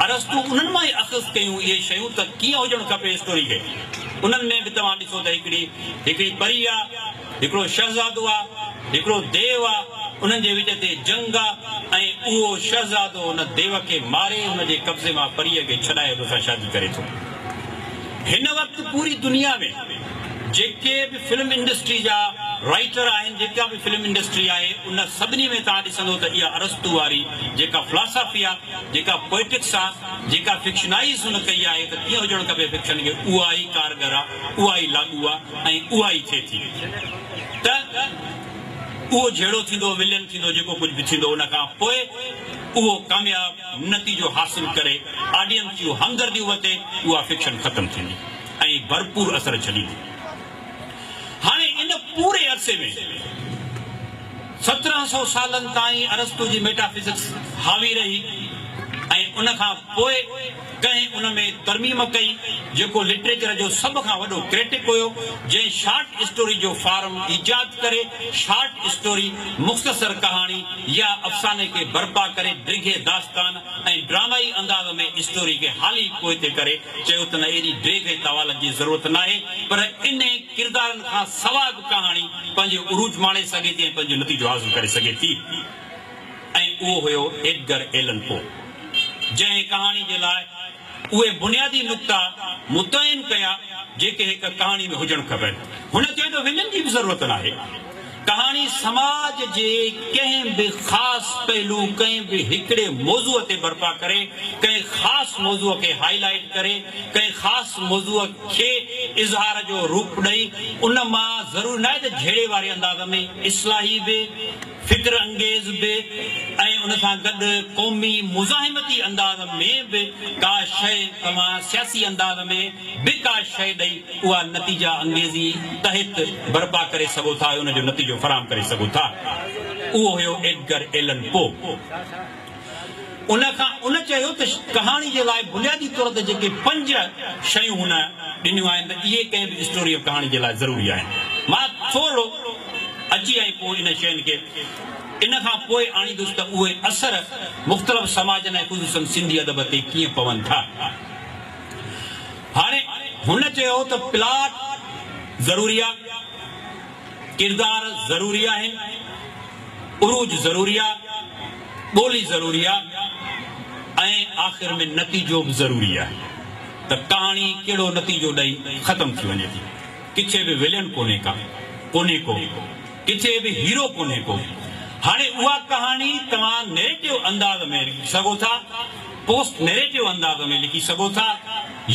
ارسطو انهن مان ئي اخذ ڪيون اهي شيون ته ڪيئن هجڻ کپي اسٽوري کي. انهن ۾ به توهان ڏسو ته هڪڙي هڪڙي پري آ، هڪڙو شهزادو آ، هڪڙو ديو آ، انهن جي وچ تي جنگ آ ۽ اهو شهزادو ان ديو کي ماري ان جي قبضي مان پريء کي ڇڏائي ان سان شادي ڪري ٿو. هن وقت پوري دنيا ۾ جيڪي به فلم انڊسٽري جا رائيٽر آهن، جيڪا به فلم انڊسٽري آهي ان سڀني ۾ توهان ڏسندو ته اها ارسطو واري جيڪا فلاسافي آ، جيڪا پوئٽڪس آ، جيڪا فڪشنائيز هن ڪئي آهي ته ڪيئن هجڻ کپي فڪشن کي اها ئي ڪارگر آ، اها ئي لاڳو آ ۽ اها ئي ٿئي ٿي ته اهو جهيڙو ٿيندو، ولين ٿيندو، جيڪو ڪجهه به ٿيندو ان کان پوء اهو ڪامياب نتيجو حاصل ڪري آڊينس جون همدرديون وتي اها فڪشن ختم ٿيندي ۽ ڀرپور اثر ڇڏيندي. هاڻي ان پوري عرصي ۾ 1700 سالن تائين ارسطو جي ميٽافزڪس حاوي رهي ۽ ان کان پوء ڪنهن ان ۾ ترميم ڪئي جيڪو لٽريچر جو سڀ کان وڏو ڪريٽڪ هيو جنهن شارٽ اسٽوري جو فارم ايجاد ڪري شارٽ اسٽوري، مختصر ڪهاڻي يا افساني کي برپا ڪري ڊگهي داستان ۽ ڊرامائي انداز ۾ اسٽوري کي حالي پوئتي ڪري چيو ته نه ايڏي ڊيگهه ۽ طوالت جي ضرورت ناهي پر انهي ڪردارن کان سوا به ڪهاڻي پنهنجو عروج ماڻي سگهي ٿي ۽ پنهنجو نتيجو حاصل ڪري سگهي ٿي ۽ اهو هيو ايڊگر ايلن پو جنهن ڪهاڻي جي لاء اهي بنيادي نقطا متعين ڪيا جيڪي هڪ ڪهاڻي ۾ هجڻ کپن. هن چيو ته ولين جي به ضرورت ناهي. ڪهاڻي سماج جي ڪنهن به خاص پهلو، ڪنهن به هڪڙي موضوع تي برپا ڪري، ڪنهن خاص موضوع کي هائي لائيٽ ڪري، ڪنهن خاص موضوع کي اظهار جو روپ ڏئي، ان مان ضروري ناهي ته جهيڙي واري انداز ۾ اصلاحي به، فڪر انگيز به ۽ ان سان گڏ قومي مزاحمتي انداز ۾ به ڪا شيء توهان سياسي انداز ۾ به ڪا شيء ڏئي اها نتيجا انگيزي تحت برپا ڪري سگهو ٿا ۽ ان جو نتيجو فراهم ڪري سگهو ٿا. اهو هيو ايڊگر ايلن پو. ان کان ان چيو ته ڪهاڻي جي لاء بنيادي طور تي جيڪي پنج شيون هن ڏنيون آهن ته اهي ڪنهن به اسٽوري يا ڪهاڻي جي لاء ضروري آهن. مان ٿورڙو اچي ۽ پوء انهن شين کي ان کان پوء آڻيندس ته اهي اثر مختلف سماجن ۽ خصوصاً سنڌي ادب تي ڪيئن پون ٿا. هاڻي هن چيو ته پلاٽ ضروري آ، ڪردار ضروري آهن، عروج ضروري آ، ٻولي ضروري آ ۽ آخر ۾ نتيجو به ضروري آهي ته ڪهاڻي ڪهڙو نتيجو ڏئي ختم ٿي وڃي ٿي. ڪٿي به ولين ڪونهي ڪا ڪونهي ڪو، ڪٿي به هيرو ڪونهي ڪو. هاڻي اها ڪهاڻي توهان نيريٽو انداز ۾ لکي سگهو ٿا، پوسٽ نيريٽو انداز ۾ لکي سگهو ٿا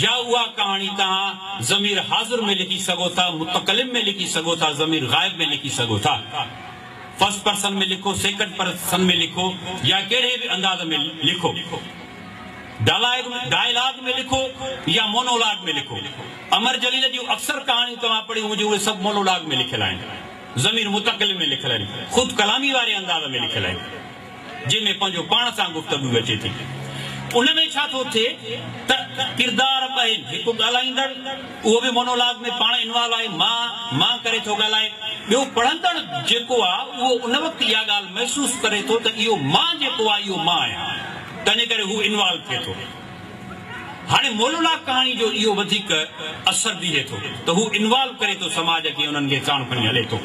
يا اها ڪهاڻي توهان ضمير حاضر ۾ لکي سگهو ٿا، متڪلم ۾ لکي سگهو ٿا، ضمير غائب ۾ لکي سگهو ٿا. فرسٽ پرسن ۾ لکو، سيڪنڊ پرسن ۾ لکو يا ڪهڙي به انداز ۾ لکو. ڊائلاگ ۾ لکو يا مونولاگ ۾ لکو. امر جليل جون اڪثر ڪهاڻيون توهان پڙهيون هونديون اهي سڀ مونولاگ ۾ لکيل آهن. ضمير متڪلم ۾ لکيل آهن. خود ڪلامي واري انداز ۾ لکيل آهن. جنهن ۾ پنهنجو پاڻ سان گفتگو اچي ٿي. ان ۾ ڇا ٿو ٿئي ته ڪردار ٻه آهن، هڪ ڳالهائيندڙ، اهو به مونولاگ ۾ پاڻ انوالو آهي، مان، مان ڪري ٿو ڳالهائي. ٻيو پڙهندڙ جيڪو آهي اهو ان وقت اها ڳالهه محسوس ڪري ٿو ته اهو مان جيڪو آهي اهو مان آهيان. تنهنجي ڪري هو انوالو ٿئي ٿو. هاڻي مونولاگ ڪهاڻي جو اهو وڌيڪ اثر بيهي ٿو ته هو انوالو ڪري ٿو سماج کي انهن کي ساڻ کڻي هلي ٿو.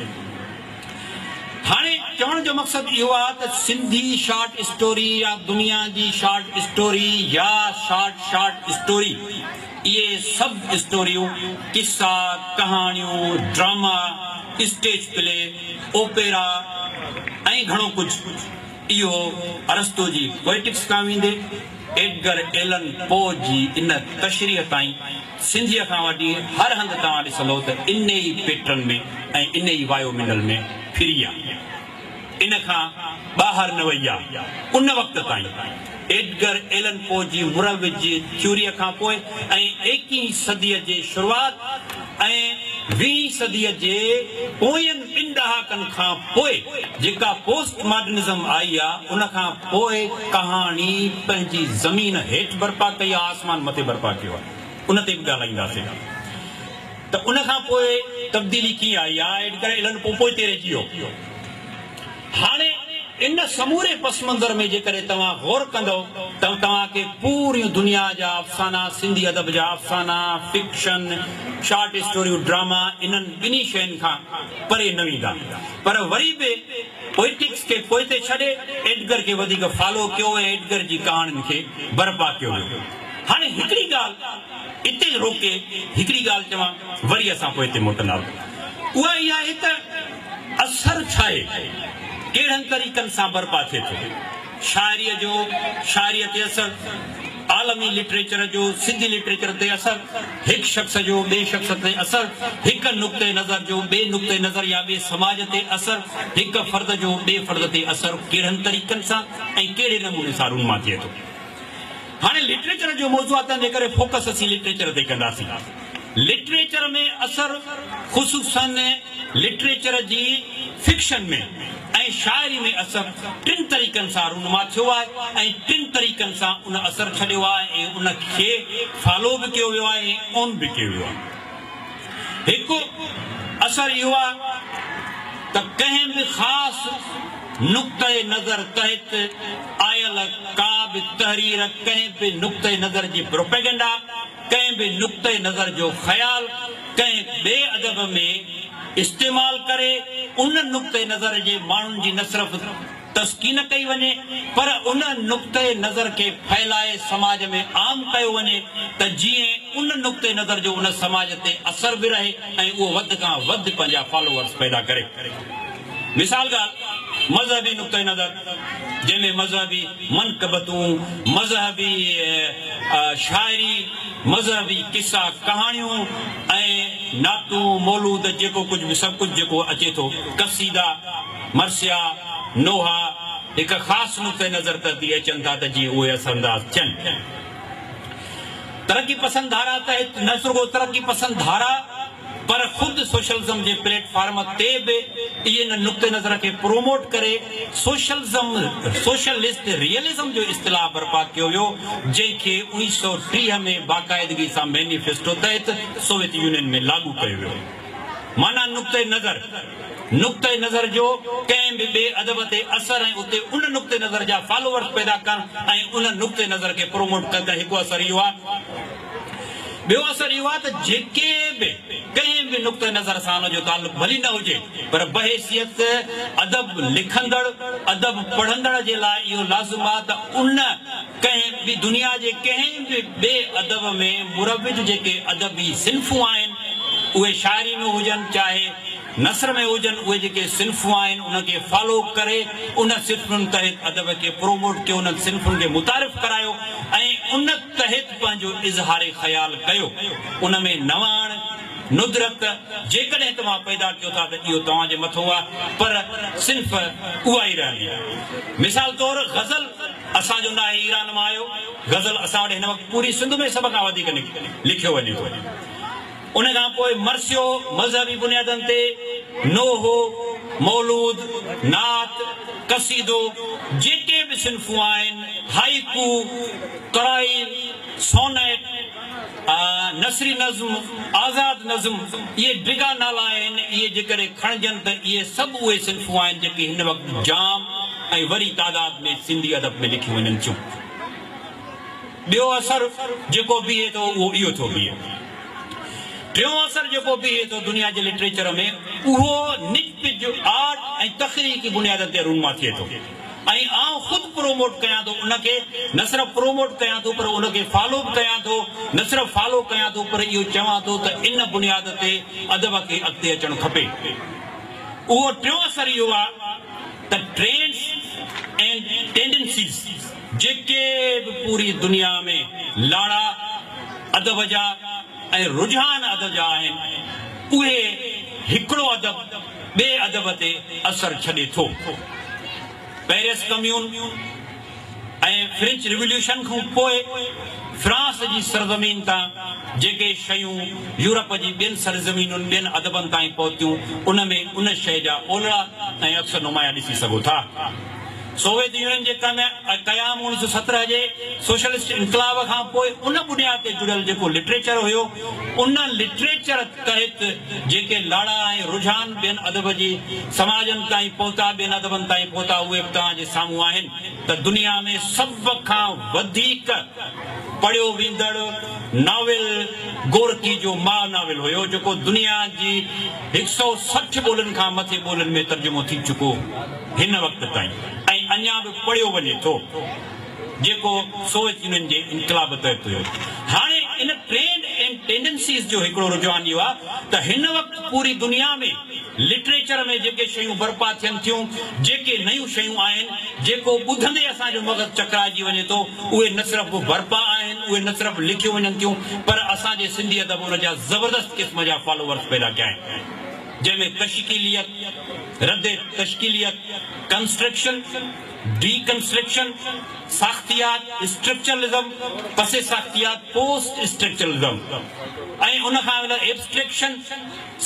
هاڻي چوڻ جو مقصد اهو آهي ته سنڌي شارٽ اسٽوري يا دنيا جي شارٽ اسٽوري يا شارٽ شارٽ اسٽوري اهي سڀ اسٽوريون، قصا، ڪهاڻيون، ڊراما، اسٽيج پلي، اوپيرا ۽ گهڻو ڪجهه اهو ارسطو جي پوئٽڪس کان ويندي ايڊگر ايلن پو جي ان تشريح تائين سنڌيء کان وٺي هر هنڌ توهان ڏسندؤ ته ان ئي پيٽرن ۾ ۽ ان ئي وايو منڊل ۾ ڦري آ. ان کان ٻاهر نه وئي آ. ان وقت تائين ايڊگر ايلن پو جي مروج ٿيوريء کان پوء ۽ ايڪيهين صديء جي شروعات ۽ ويهين صديء جي پوين ٻن ڏهاڪن کان پوء جيڪا پوسٽ ماڊرنزم آئي آ، ان کان پوء ڪهاڻي پنهنجي زمين هيٺ برپا ڪئي آ، آسمان مٿي برپا ڪيو آ. ان تي به ڳالهائينداسين ته ان کان پوء تبديلي ڪيئن آئي آ. ايڊگر ايلن پو پوئتي رهجي ويو. هاڻي. ان سموري پس منظر ۾ جيڪڏهن توهان غور ڪندؤ ته توهان کي پوريون دنيا جا افسانا، سنڌي ادب جا افسانا، فڪشن، شارٽ اسٽوريون، ڊراما انهن ٻنهي شين کان پري نه ويندا. پر وري به پوئٽڪس کي پوئتي ڇڏي ايڊگر کي وڌيڪ فالو ڪيو ۽ ايڊگر جي ڪهاڻين کي برپا ڪيو ويو. هاڻي هڪڙي ڳالهه اتي روڪي هڪڙي ڳالهه چوان وري اسان پوئتي موٽنداسين. اها اها آهي ته. اثر ڇاهي؟ ڪهڙن طريقن سان برپا ٿئي ٿو؟ شاعريء جو شاعريء تي اثر، عالمي لٽريچر جو سنڌي لٽريچر تي اثر، هڪ شخص جو ٻئي شخص تي اثر، هڪ نقطه نظر جو ٻئي نقطه نظر يا ٻئي سماج تي اثر، هڪ فرد جو ٻئي فرد تي اثر ڪهڙن طريقن سان ۽ ڪهڙي نموني سان رونما ٿئي ٿو؟ هاڻي لٽريچر جو موضوع آهي تنهنجي ڪري فوڪس اسين لٽريچر تي ڪنداسين. لٽريچر ۾ اثر خصوصاً لٽريچر جي فڪشن ۾ ۽ شاعري ۾ اثر ٽن طريقن سان رونما ٿيو آهي ۽ ٽن طريقن سان ان اثر ڇڏيو آهي ۽ ان کي فالو به ڪيو ويو آهي ۽ اون به ڪيو ويو آهي. هڪ اثر اهو آهي ته ڪنهن به خاص نقطه نظر تحت آيل ڪا به تحرير ڪنهن به نقطه نظر جي پروپيگنڊا، ڪنهن به نقطه نظر جو خيال ڪنهن ٻئي ادب ۾ استعمال ڪري ان نقطه نظر جي ماڻهن جي نه صرف تسڪين ڪئي وڃي پر ان نقطه نظر کي ڦهلائي سماج ۾ عام ڪيو وڃي ته جيئن ان نقطه نظر جو ان سماج تي اثر به رهي ۽ اهو وڌ کان وڌ پنهنجا فالوورس پيدا ڪري. مثال ڳالهه مذهبي نقطه نظر جنهن ۾ مذهبي منقبتون، مذهبي شاعري، مذهبي قصا ڪهاڻيون ۽ نعتون، مولود جيڪو ڪجهه به سڀ ڪجهه جيڪو اچي ٿو، قصيدا، مرثيا، نوحا هڪ خاص نقطه نظر تحت ئي اچن ٿا ته جيئن اهي اثرانداز ٿين. ترقي پسند ڌارا تحت نه رڳو ترقي پسند ڌارا پر خود سوشلزم جي پليٽ فارم تي به اهي ان نقطه نظر کي پروموٽ ڪري سوشلزم، سوشلسٽ ريئلزم جو اصطلاح برپا ڪيو ويو جنهن کي 1930 ۾ باقاعدگي سان مينيفيسٽو تحت سوويت يونين ۾ لاڳو ڪيو ويو. معنيٰ نقطه نظر، نقطه نظر جو ڪنهن به ٻئي ادب تي اثر ۽ اتي ان نقطه نظر جا فالوورس پيدا ڪرڻ ۽ ان نقطه نظر کي پروموٽ ڪرڻ هڪ اثر اهو آهي. ٻيو اثر اهو آهي ته جيڪي به ڪنهن به نقطه نظر سان ان جو تعلق ڀلي نه هجي پر بحيثيت ادب لکندڙ، ادب پڙهندڙ جي لاء اهو لازم آهي ته ان ڪنهن به دنيا جي ڪنهن به ٻئي ادب ۾ مروج جيڪي ادبي صنفون آهن اهي شاعري ۾ هجن چاهي نثر ۾ هجن اهي جيڪي صنفون آهن ان کي فالو ڪري ان صنفن تحت ادب کي پروموٽ ڪيو انهن صنفن کي متعارف ڪرايو ۽ ان تحت پنهنجو اظهار خيال ڪيو ان ۾ نواڻ، ندرت، جيڪڏهن توهان پيدا ڪيو ٿا ته اهو توهان جي مٿو آهي پر صنف اها ئي رهندي. مثال طور غزل اسان جو ناهي ايران مان آيو، غزل اسان وٽ هن وقت پوري سنڌ ۾ سڀ کان وڌيڪ لکيو وڃي ٿو. ان کان پوء مرثيو مذهبي بنيادن تي، نوحو، مولود، نعت، قصيدو، جيڪي به صنفون آهن، هائيڪو، ترائيل، سونيٽ، نثري نظم، آزاد نظم، اهي ڊگها نالا آهن، اهي جيڪڏهن کڻجن ته اهي سڀ اهي صنفون آهن جيڪي هن وقت جام ۽ وري تعداد ۾ سنڌي ادب ۾ لکيون وڃن ٿيون. ٻيو اثر جيڪو بيهي ٿو اهو اهو ٿو بيهي. ٽيون اثر جيڪو بيهي ٿو دنيا جي لٽريچر ۾ اهو نج پج آرٽ ۽ تخليقي بنيادن تي رونما ٿئي ٿو ۽ آئون خود پروموٽ ڪيان ٿو ان کي نه صرف پروموٽ ڪيان ٿو پر ان کي فالو به ڪيان ٿو نه صرف فالو ڪيان ٿو پر اهو چوان ٿو ته ان بنياد تي ادب کي اڳتي اچڻ کپي. اهو ٽيون اثر اهو آهي ته ٽرينڊس اينڊ ٽينڊنسيز جيڪي به پوري دنيا ۾ لاڙا ادب جا ۽ رجحان ادب جا آهن، اهي هڪڙو ادب ٻئي ادب تي اثر ڇڏي ٿو. پئرس ڪميون ۽ فرينچ ريوليوشن کان پوء فرانس جي سرزمين تان جيڪي شيون يورپ جي ٻين سرزمينن، ٻين ادبن تائين پهتيون، ان ۾ ان شيء جا اولڙا ۽ عڪس نمايان ڏسي سگهو ٿا. سوويت يونين جي قيام 1917 جي سوشلسٽ انقلاب کان پوء ان بنياد تي جڙيل جيڪو لٽريچر هيو، ان لٽريچر تحت جيڪي لاڙا ۽ رجحان ٻين ادب جي سماجن تائين پهتا، ٻين ادبن تائين پهتا، اهي به توهان جي سامهون آهن ته دنيا ۾ سڀ کان وڌيڪ پڙهيو ويندڙ ناول گورڪي جو ماء ناول هيو، جيڪو دنيا جي هڪ سئو 60 ٻولين کان مٿي ٻولين ۾ ترجمو ٿي چڪو هن وقت تائين ۽ اڃا به پڙهيو وڃي ٿو، جيڪو سوويت يونين جي انقلاب تحت هيو. هاڻي ان ٽرينڊ اينڊ ٽينڊنسيز جو هڪڙو رجحان اهو آهي ته هن وقت پوري دنيا ۾ لٽريچر ۾ جيڪي شيون برپا ٿين ٿيون، جيڪي نيون شيون آهن، جيڪو ٻڌندي اسان جو مغز چڪرائجي وڃي ٿو، اهي نه صرف برپا آهن، اهي نه صرف لکيون وڃن ٿيون، پر اسان جي سنڌي ادب ان جا زبردست قسم جا فالوورز پيدا ڪيا آهن، جنهن ۾ تشڪيليت، رد تشڪيليت، ڪنسٽرڪشن، ڊي ڪنسٽرڪشن، ساختيات، اسٽرڪچرلزم، پس ساختيات، پوسٽ اسٽرڪچرلزم، ۽ ان کان علاوه ايبسٽريڪشن،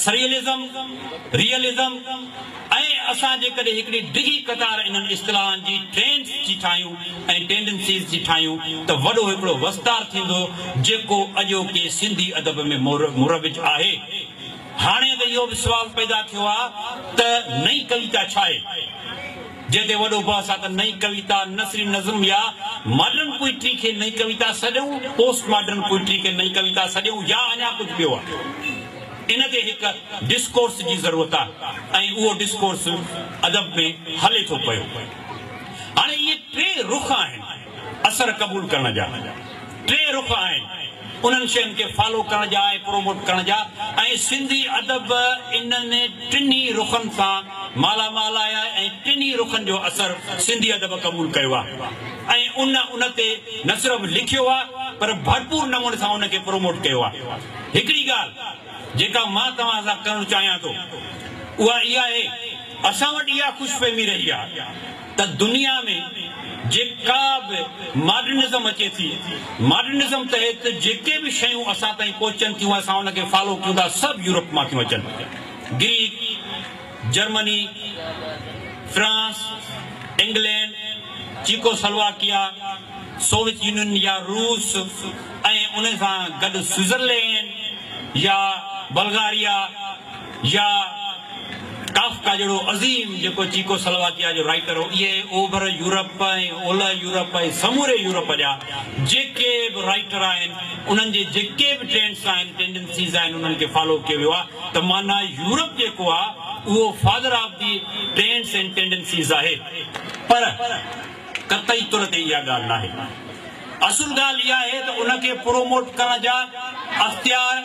سريئلزم، ريئلزم ۽ اسان جيڪڏهن هڪڙي ڊگهي قطار انهن اصطلاحن جي ٽرينڊز جي ٺاهيون ۽ ٽينڊنسيز جي ٺاهيون ته وڏو هڪڙو وستار ٿيندو جيڪو اڄوڪي سنڌي ادب ۾ مروج آهي. هاڻي ته اهو به سوال پيدا ٿيو آهي ته نئين ڪويتا ڇا آهي؟ جنهن تي وڏو بحث آهي ته نئين ڪويتا نثري نظم يا ماڊرن پوئٽري کي نئين ڪويتا سڏيون، پوسٽ ماڊرن پوئٽري کي نئين ڪويتا سڏيون يا اڃا ڪجهه ٻيو آهي. ان تي هڪ ڊسڪورس جي ضرورت آهي ۽ اهو ڊسڪورس ادب ۾ هلي ٿو پيو. هاڻي اهي ٽي رخ آهن اثر قبول ڪرڻ جا. ٽي رخ آهن انهن شين کي فالو ڪرڻ جا ۽ پروموٽ ڪرڻ جا ۽ سنڌي ادب انهن ٽنهي رخن سان مالا مال آهي ۽ ٽنهي رخن جو اثر سنڌي ادب قبول ڪيو آهي ۽ ان ان تي نه صرف لکيو آهي پر ڀرپور نموني سان ان کي پروموٽ ڪيو آهي. هڪڙي ڳالهه جيڪا مان توهان سان ڪرڻ چاهيان ٿو اها اها آهي اسان وٽ اها خوش فهمي رهي آهي ته دنيا ۾ جيڪا به ماڊرنزم اچي ٿي، ماڊرنزم تحت جيڪي به شيون اسان تائين پهچن ٿيون اسان ان کي فالو ڪيون ٿا سڀ يورپ مان ٿيون اچن. Greek, Germany, France, England, Czechoslovakia, Soviet Union يا روس ۽ ان سان گڏ سوئٽزرلينڊ يا بلغاريا يا ڪافڪا جهڙو عظيم جيڪو چيڪو سلواڪيا جو رائيٽر هو، اهي اوڀر يورپ ۽ اولهه يورپ ۽ سموري يورپ جا جيڪي به رائيٽر آهن انهن جي جيڪي به ٽرينڊس آهن، ٽينڊنسيز آهن انهن کي فالو ڪيو ويو آهي ته معنيٰ يورپ جيڪو آهي اهو father of the trends and tendencies آهي پر قطعي طور تي اها ڳالهه ناهي. اصل ڳالهه اها آهي ته ان کي پروموٽ ڪرڻ جا اختيار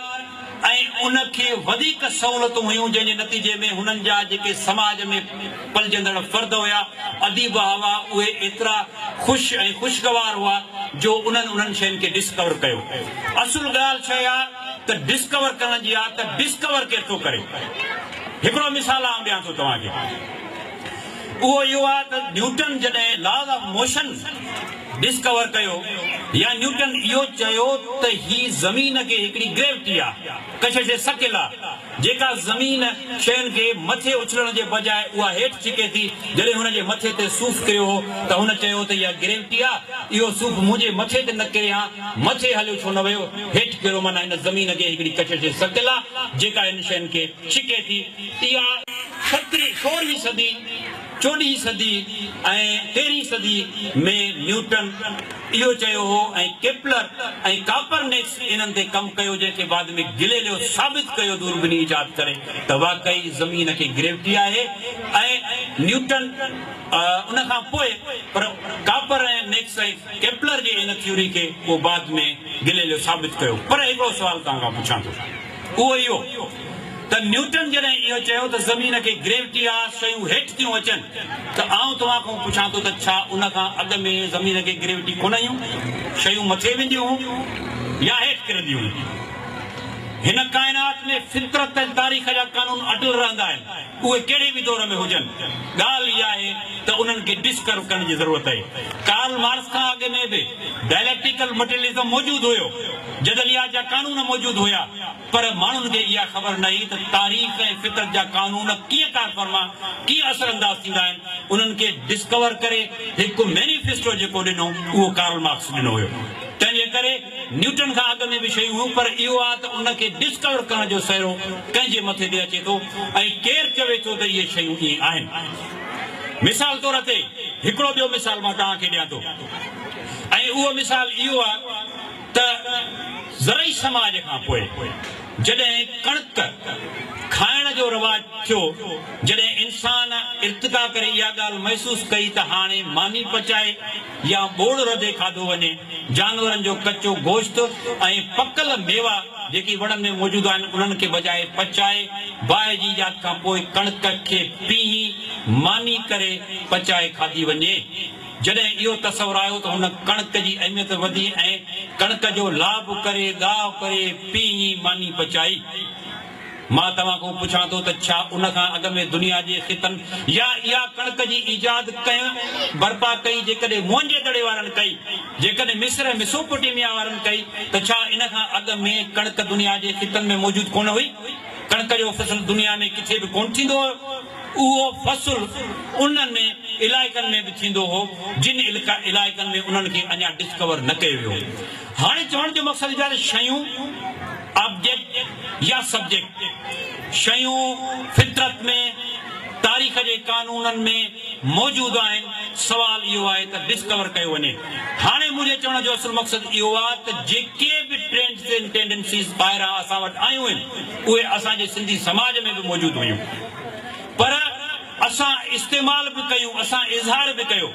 ۽ ان کي وڌيڪ سهولتون هيون جنهن جي نتيجي ۾ هنن جا جيڪي سماج ۾ پلجندڙ فرد هيا، اديب هئا، اهي ايترا خوش ۽ خوشگوار هئا جو انهن انهن شين کي ڊسڪور ڪيو. اصل ڳالهه شيء آ ته ڊسڪور ڪرڻ جي آ ته ڊسڪور ڪير ٿو ڪري؟ هڪڙو مثال آئون ڏيان ٿو توهان کي. اهو اهو آ ته نيوٽن جڏهن لاز آف موشن ڊسڪور ڪيو يا نيوٽن اهو چيو ته هي زمين کي هڪڙي گريوٽي آ، ڪشش ثقل آ، جيڪا زمين شين کي مٿي اڇلڻ جي بجاء اها هيٺ ڇڪي ٿي، جڏهن هن جي مٿي تي صوف ڪريو هو ته هن چيو ته اها گريوٽي آ، اهو صوف منهنجي مٿي تي نه ڪري ها، مٿي هليو ڇو نه ويو، هيٺ ڪريو معنيٰ هن زمين کي هڪڙي ڪشش ثقل آ، جيڪا هن شين کي ڇڪي ٿي، اها. سترهين، سورهين صدي، چوڏهين صدي ۽ تيرهين صدي ۾ نيوٽن اهو چيو هو ۽ ڪيپلر ۽ ڪاپرنيڪس انهن تي ڪم ڪيو جنهن کي بعد ۾ گليليو ثابت ڪيو دوربيني ايجاد ڪري ته واقعي زمين کي گريوٽي آهي ۽ نيوٽن ان کان پوء پر ڪاپر ۽ نيڪس ۽ ڪيپلر جي ان ٿيوري کي پوء بعد ۾ گليليو ثابت ڪيو پر هڪڙو سوال توهان کان پڇان ٿو اهو اهو ته نيوٽن جڏهن اهو چيو ته زمين کي گريوٽي آ، شيون هيٺ ٿيون اچن ته آئون توهان کان پڇان ٿو ته ڇا ان کان اڳ ۾ زمين کي گريوٽي ڪونه هيون؟ شيون مٿي وينديون هيون يا هيٺ ڪرنديون هيون؟ هن ڪائنات ۾ فطرت ۽ تاريخ جا قانون اٽل رهندا آهن، اهي ڪهڙي به دور ۾ هجن. ڳالهه اها آهي ته انهن کي ڊسڪور ڪرڻ جي ضرورت آهي. ڪارل مارڪس کان اڳ ۾ به ڊائليڪٽيڪل مٽيريلزم موجود هيو، جدليات جا قانون موجود هيا، پر ماڻهن کي اها خبر نه هئي ته تاريخ ۽ فطرت جا قانون ڪيئن ڪارفرما، ڪيئن اثر انداز ٿيندا آهن. انهن کي ڊسڪور ڪري هڪ مينيفيسٽو جيڪو ڏنو، اهو ڪارل مارڪس ڏنو هيو. تنهن جي ڪري نيوٽن کان اڳ ۾ به شيون هيون پر اهو آ ته ان کي ڊسڪور ڪرڻ جو سهرو ڪنهن جي مٿي تي اچي ٿو ۽ ڪير چوي ٿو ته اهي شيون ائين آهن. مثال طور تي هڪڙو ٻيو مثال مان توهان کي ڏيان ٿو ۽ اهو مثال اهو آ ته زرعي سماج کان پوء جڏهن ڪڻڪ کائڻ جو رواج ٿيو، جڏهن انسان ارتقا ڪري اها ڳالهه محسوس ڪئي ته هاڻي ماني پچائي يا ٻوڙ رڌي کاڌو وڃي، جانورن جو ڪچو گوشت ۽ پڪل ميوا جيڪي وڻن ۾ موجود آهن انهن کي بجائي پچائي باهه جي ايجاد کان پوء ڪڻڪ کي پيهي ماني ڪري پچائي کاڌي وڃي. جڏهن اهو تصور آيو ته هن ڪڻڪ جي اهميت وڌي ۽ ڪڻڪ جو لاڀ ڪري ڳاهه ڪري پيهي ماني پچائي. مان توهان کان پڇان ٿو ته ڇا ان کان اڳ ۾ دنيا جي خطن يا اها ڪڻڪ جي ايجاد ڪنهن برپا ڪئي جيڪڏهن موئن جي دڙي وارن ڪئي، جيڪڏهن مصر ۽ ميسوپوٽيميا وارن ڪئي ته ڇا ان کان اڳ ۾ ڪڻڪ دنيا جي خطن ۾ موجود ڪونه هئي؟ ڪڻڪ جو فصل دنيا ۾ ڪٿي به ڪونه ٿيندو هيو. اهو فصل انهن علائقن ۾ به ٿيندو هو جن علائقن ۾ انهن کي اڃا ڊسڪور نه ڪيو ويو هو. هاڻي چوڻ جو مقصد اهو آهي ته شيون، آبجيڪٽ يا سبجيڪٽ، شيون فطرت ۾ تاريخ جي قانونن ۾ موجود آهن، سوال اهو آهي ته ڊسڪور ڪيو وڃي. هاڻي منهنجي چوڻ جو اصل مقصد اهو آهي ته جيڪي به ٽرينڊز ۽ ٽينڊنسيز ٻاهران اسان وٽ آيون آهن اهي اسان جي سنڌي سماج ۾ به موجود هيون پر اسان استعمال به ڪيون، اسان اظهار به ڪيو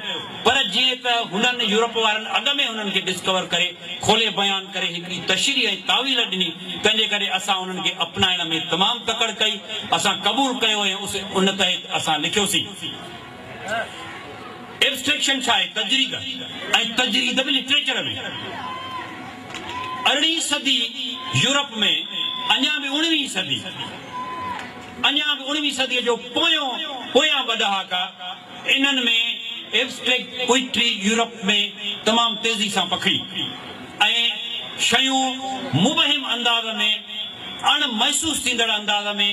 پر جيئن ته هنن يورپ وارن اڳ ۾ انهن کي ڊسڪور ڪري کولي بيان ڪري هڪڙي تشريح ۽ تاويل ڏني تنهن جي ڪري اسان انهن کي اپنائڻ ۾ تمام تڪڙ ڪئي، اسان قبول ڪيو ۽ ان تحت اسان لکيوسين. Abstraction ڇا آهي؟ تجريد ۽ تجريد به لٽريچر ۾. ارڙهين صدي يورپ ۾ اڃا به اڻويهين صدي اڃا به اڻويهين صديء جو پويون پويان ٻه ڏهاڪا انهن ۾ ائبسٽريڪٽ پوئٽري يورپ ۾ تمام تيزي سان پکڙي ۽ شيون مبهم انداز ۾ اڻ محسوس ٿيندڙ انداز ۾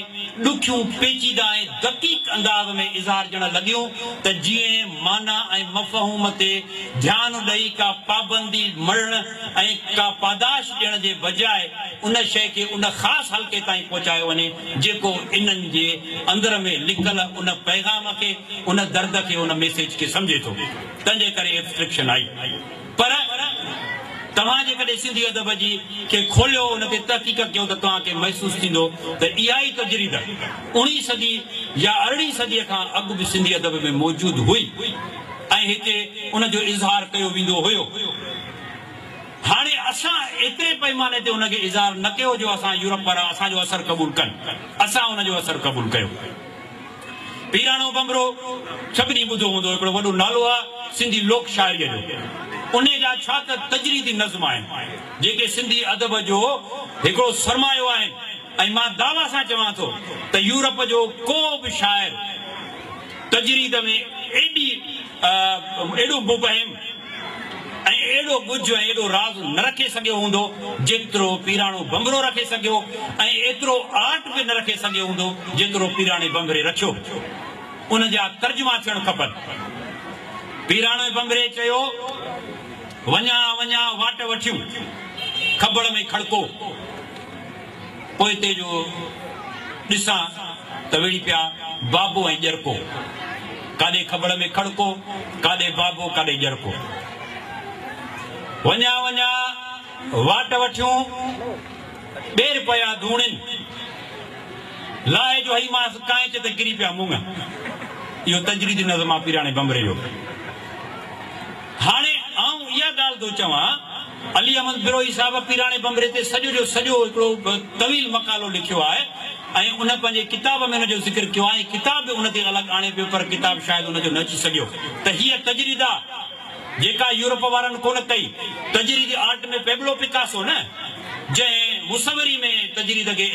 ڏکيون، پيچيده ۽ دقيق انداز ۾ اظهارجڻ لڳيون ته جيئن معنيٰ ۽ مفهوم تي ڌيان ڏئي ڪا پابندي مڙهڻ ۽ ڪا پاداش ڏيڻ جي بجاء ان شيء کي ان خاص حلقي تائين پهچايو وڃي جيڪو انهن جي اندر ۾ لڪل ان پيغام کي، ان درد کي، ان ميسيج کي سمجهي ٿو. تنهنجي ڪري ائبسٽريڪشن آئي. پر توهان جيڪڏهن سنڌي ادب جي کي کوليو ان تي تحقيق ڪيو ته توهان کي محسوس ٿيندو ته اها ئي تجريد اوڻيهين صدي يا ارڙهين صديء کان اڳ به سنڌي ادب ۾ موجود هئي ۽ هتي ان جو اظهار ڪيو ويندو هيو. هاڻي اسان ايتري پئماني تي ان کي اظهار نه ڪيو جو اسان يورپ وارا اسان جو اثر قبول ڪن. اسان ان جو اثر قبول ڪيو. پيراڻو ڀنڀرو سڀني ٻڌو هوندو، هڪڙو وڏو نالو آ سنڌي لوڪ شاعريء جو. انهيء جا ڇا ته تجريدي نظم آهن، جيڪي سنڌي ادب جو هڪڙو سرمايو آهن ۽ مان دعويٰ سان چوان ٿو ته يورپ جو ڪو به شاعر تجريد ۾ ايڏي ايڏو مبهم ۽ اهڙو ڳجهه ۽ ايڏو راز نه رکي سگهيو هوندو، جيترو پيراڻو ڀنڀرو رکي سگهيو ۽ ايترو آرٽ به نه رکي سگهيو هوندو، جيترو پيراڻي ڀنڀري رکيو. ان جا ترجما ٿيڻ کپن. پيراڻي ڀنڀري چيو، وڃان وڃان واٽ وٺيون، کٻڙ ۾ کڙڪو. پوئتي جو ڏسان ته وڙهي پيا بابو ۽ ڄرڪو. ڪاڏي کٻڙ ۾ کڙڪو، ڪاڏي بابو، ڪاڏي ڄرڪو. وڃان وڃان واٽ وٺيون، ٻير پيا ڌوڻين. لاهي جو هئي مانس ڪانئچ ته ڪري پيا مڱ. اهو تجريدي نظم آ پيراڻي ڀنڀري جو. هاڻي آئون اها ڳالهه ٿو چوان، علي احمد بروهي صاحب پيراڻي ڀنڀري تي سڄو جو سڄو هڪڙو طويل مقالو لکيو آهي ۽ ان پنهنجي ڪتاب ۾ ان جو ذڪر ڪيو آهي ۽ ڪتاب به ان تي الڳ آڻي پيو پر ڪتاب شايد ان جو نه اچي سگهيو ته هيء تجريد آ جيڪا يورپ وارن ڪونه ڪئي. تجريدي آرٽ ۾ پيبلو پڪاسو نه جنهن. مصوري ۾ تجريد کي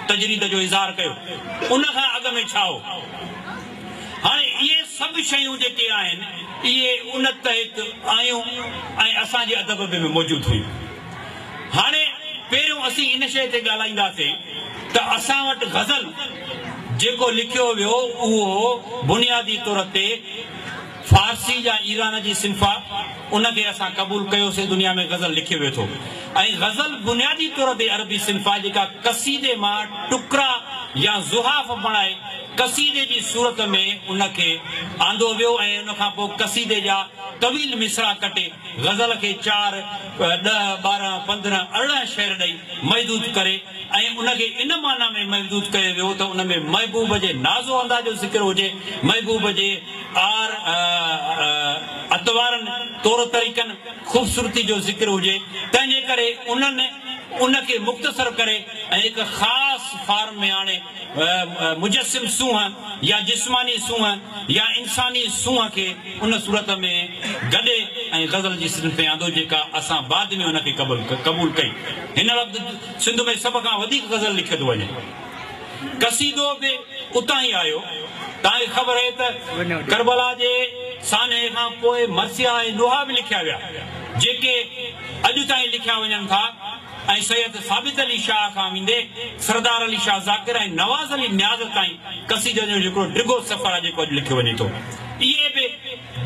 تجريد جو اظهار ڪيو، ان کان اڳ ۾ ڇا هو؟ هاڻي اهي سڀ شيون جيڪي آهن، اهي ان تحت آيون ۽ اسان جي ادب ۾ موجود هيون. هاڻي پهريون اسين ان شيء تي ڳالهائينداسين ته اسان وٽ غزل جيڪو لکيو ويو اهو بنيادي طور تي فارسي يا ايران جي صنف آ، ان کي اسان قبول ڪيوسين دنيا ۾ غزل لکيو ويو ٿو ۽ غزل بنيادي طور تي عربي صنف آ جيڪا قصيدي مان ٽڪرا يا زحاف بڻائي قصيدي جي صورت ۾ ان کي آندو ويو ۽ ان کان پوء قصيدي جا طويل مصرع ڪٽي غزل کي چار، ڏهه، 12، 15، 18 شعر ڏئي محدود ڪري ۽ ان کي ان معنيٰ ۾ محدود ڪيو ويو ته ان ۾ محبوب جي ناز و اندا جو ذڪر هجي، محبوب جي آر اطوارن، طور طريقن، خوبصورتي جو ذڪر هجي، تنهن جي ڪري انهن ان کي مختصر ڪري ۽ هڪ خاص فارم ۾ آڻي مجسم سونهن يا جسماني سونهن يا انساني سونهن کي ان صورت ۾ گڏي ۽ غزل جي صنف ۾ آندو جيڪا اسان بعد ۾ ان کي قبول ڪئي. هن وقت سنڌ ۾ سڀ کان وڌيڪ غزل لکيو ٿو وڃي. قصيدو به اتان ئي آيو. توهان کي خبر آهي ته ڪربلا جي سانحي کان پوء مرثيا ۽ نوحا به لکيا ويا جيڪي اڄ تائين لکيا وڃن ٿا. ۽ سيد ثابت علي شاهه کان ويندي سردار علي شاهه ذاڪر ۽ نواز علي نياز تائين قصيدن جو هڪڙو ڊگهو سفر آهي جيڪو اڄ لکيو وڃي ٿو. اهي به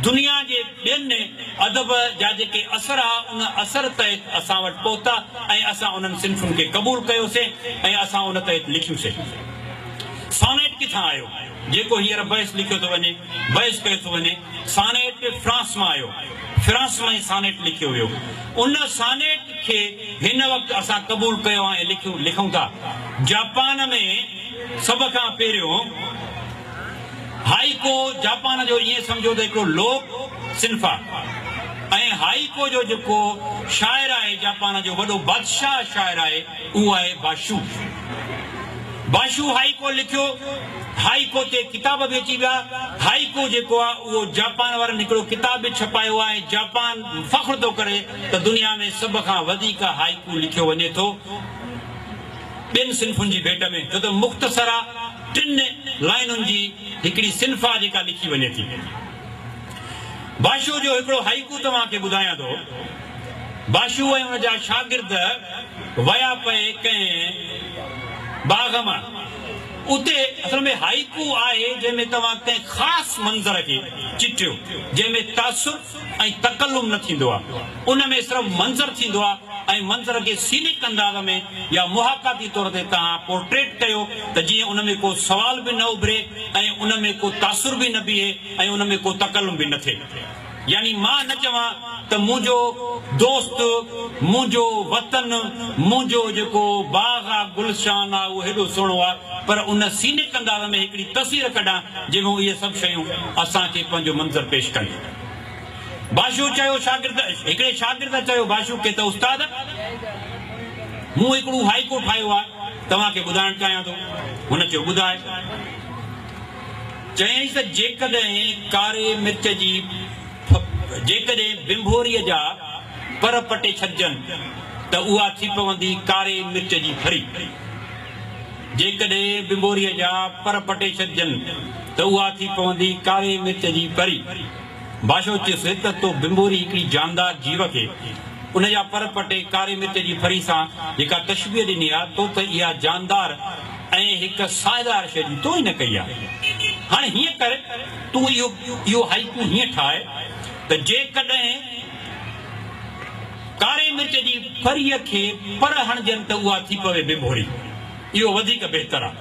دنيا جي ٻين ادب جا جيڪي اثر ها ان اثر تحت اسان وٽ پهتا ۽ اسان انهن صنفن کي قبول ڪيوسين ۽ اسان ان تحت لکيوسين. سانيٽ ڪٿان آيو؟ جيڪو هينئر بحث لکيو ٿو وڃي، بحث ڪيو ٿو وڃي. سانيٽ فرانس مان آيو. فرانس مان ئي سانيٽ لکيو ويو. ان سانيٽ کي هن وقت اسان قبول ڪيو آهي ۽ لکيون لکون ٿا. جاپان ۾ سڀ کان پهريون هائيڪو جاپان جو ائين سمجهو ته هڪڙو لوڪ صنف آهي ۽ هائيڪو جو جيڪو شاعر آهي جاپان جو وڏو بادشاهه شاعر آهي اهو آهي باشو. باشو هائيڪو لکيو، هائيڪو تي ڪتاب به اچي ويا. هائيڪو جيڪو آهي اهو جاپان وارن هڪڙو ڪتاب به ڇپايو آهي ۽ جاپان فخر ٿو ڪري ته دنيا ۾ سڀ کان وڌيڪ هائيڪو لکيو وڃي ٿو ٻين صنفن جي ڀيٽ ۾ ڇو ته مختصر آ ٽن لائينن جي هڪڙي صنف آ جيڪا لکي وڃي ٿي. باشو جو هڪڙو هائيڪو توهان کي ٻڌايان ٿو. باشو ۽ ان جا شاگرد ويا پئي ڪنهن باغ مان. اتي اصل ۾ هائيڪو آهي جنهن ۾ توهان ڪنهن خاص منظر کي چٽيو جنهن ۾ تاثر ۽ تڪلم نه ٿيندو آهي. ان ۾ صرف منظر ٿيندو آهي ۽ منظر کي سينڪ انداز ۾ يا محاڪاتي طور تي توهان پورٽريٽ ڪيو ته جيئن ان ۾ ڪو سوال به نه اڀري ۽ ان ۾ ڪو تاثر به نه بيهي ۽ ان ۾ ڪو تڪلم به نه ٿئي. يعني مان نه چوان ته منهنجو دوست، منهنجو وطن، منهنجو جيڪو باغ آ، گلشان آ، اهو هيڏو سهڻو آ، پر ان سينڪ انداز ۾ هڪڙي تصوير ڪڍان جنهن ۾ اهي سڀ شيون اسان کي پنهنجو منظر پيش ڪن. باشو چيو شاگرد، هڪڙي شاگرد چيو باشو کي ته استاد! مون هڪڙو هائيڪو ٺاهيو آ، توهان کي ٻڌائڻ چاهيان ٿو. هن چيو ٻڌاء. چيائينس ته جيڪڏهن ڪاري مرچ جي جيڪڏهن ڀنڀوريء جا پر پٽي ڇڏجن ته اها ٿي پوندي ڪاري مرچ جي ڦري. جيڪڏهن ڀنڀوريء جا پر پٽي ڇڏجن ته اها ٿي پوندي ڪاري مرچ جي ڦري. باشو چيس ته تو ڀنڀوري هڪڙي جاندار جيو کي ان جا پر پٽي ڪاري مرچ جي ڦري سان جيڪا تشبيهه ڏني آهي، تو ته اها جاندار ۽ هڪ ساهدار شيء جي توهين نه ڪئي آهي. هاڻي هيئن ڪر، تون اهو اهو هائيڪو هيئن ٺاهه ته جيڪڏهن ڪاري مرچ جي ڦريء کي پر هڻجن ته اها ٿي پوي ڀنڀوري. اهو وڌيڪ بهتر آهي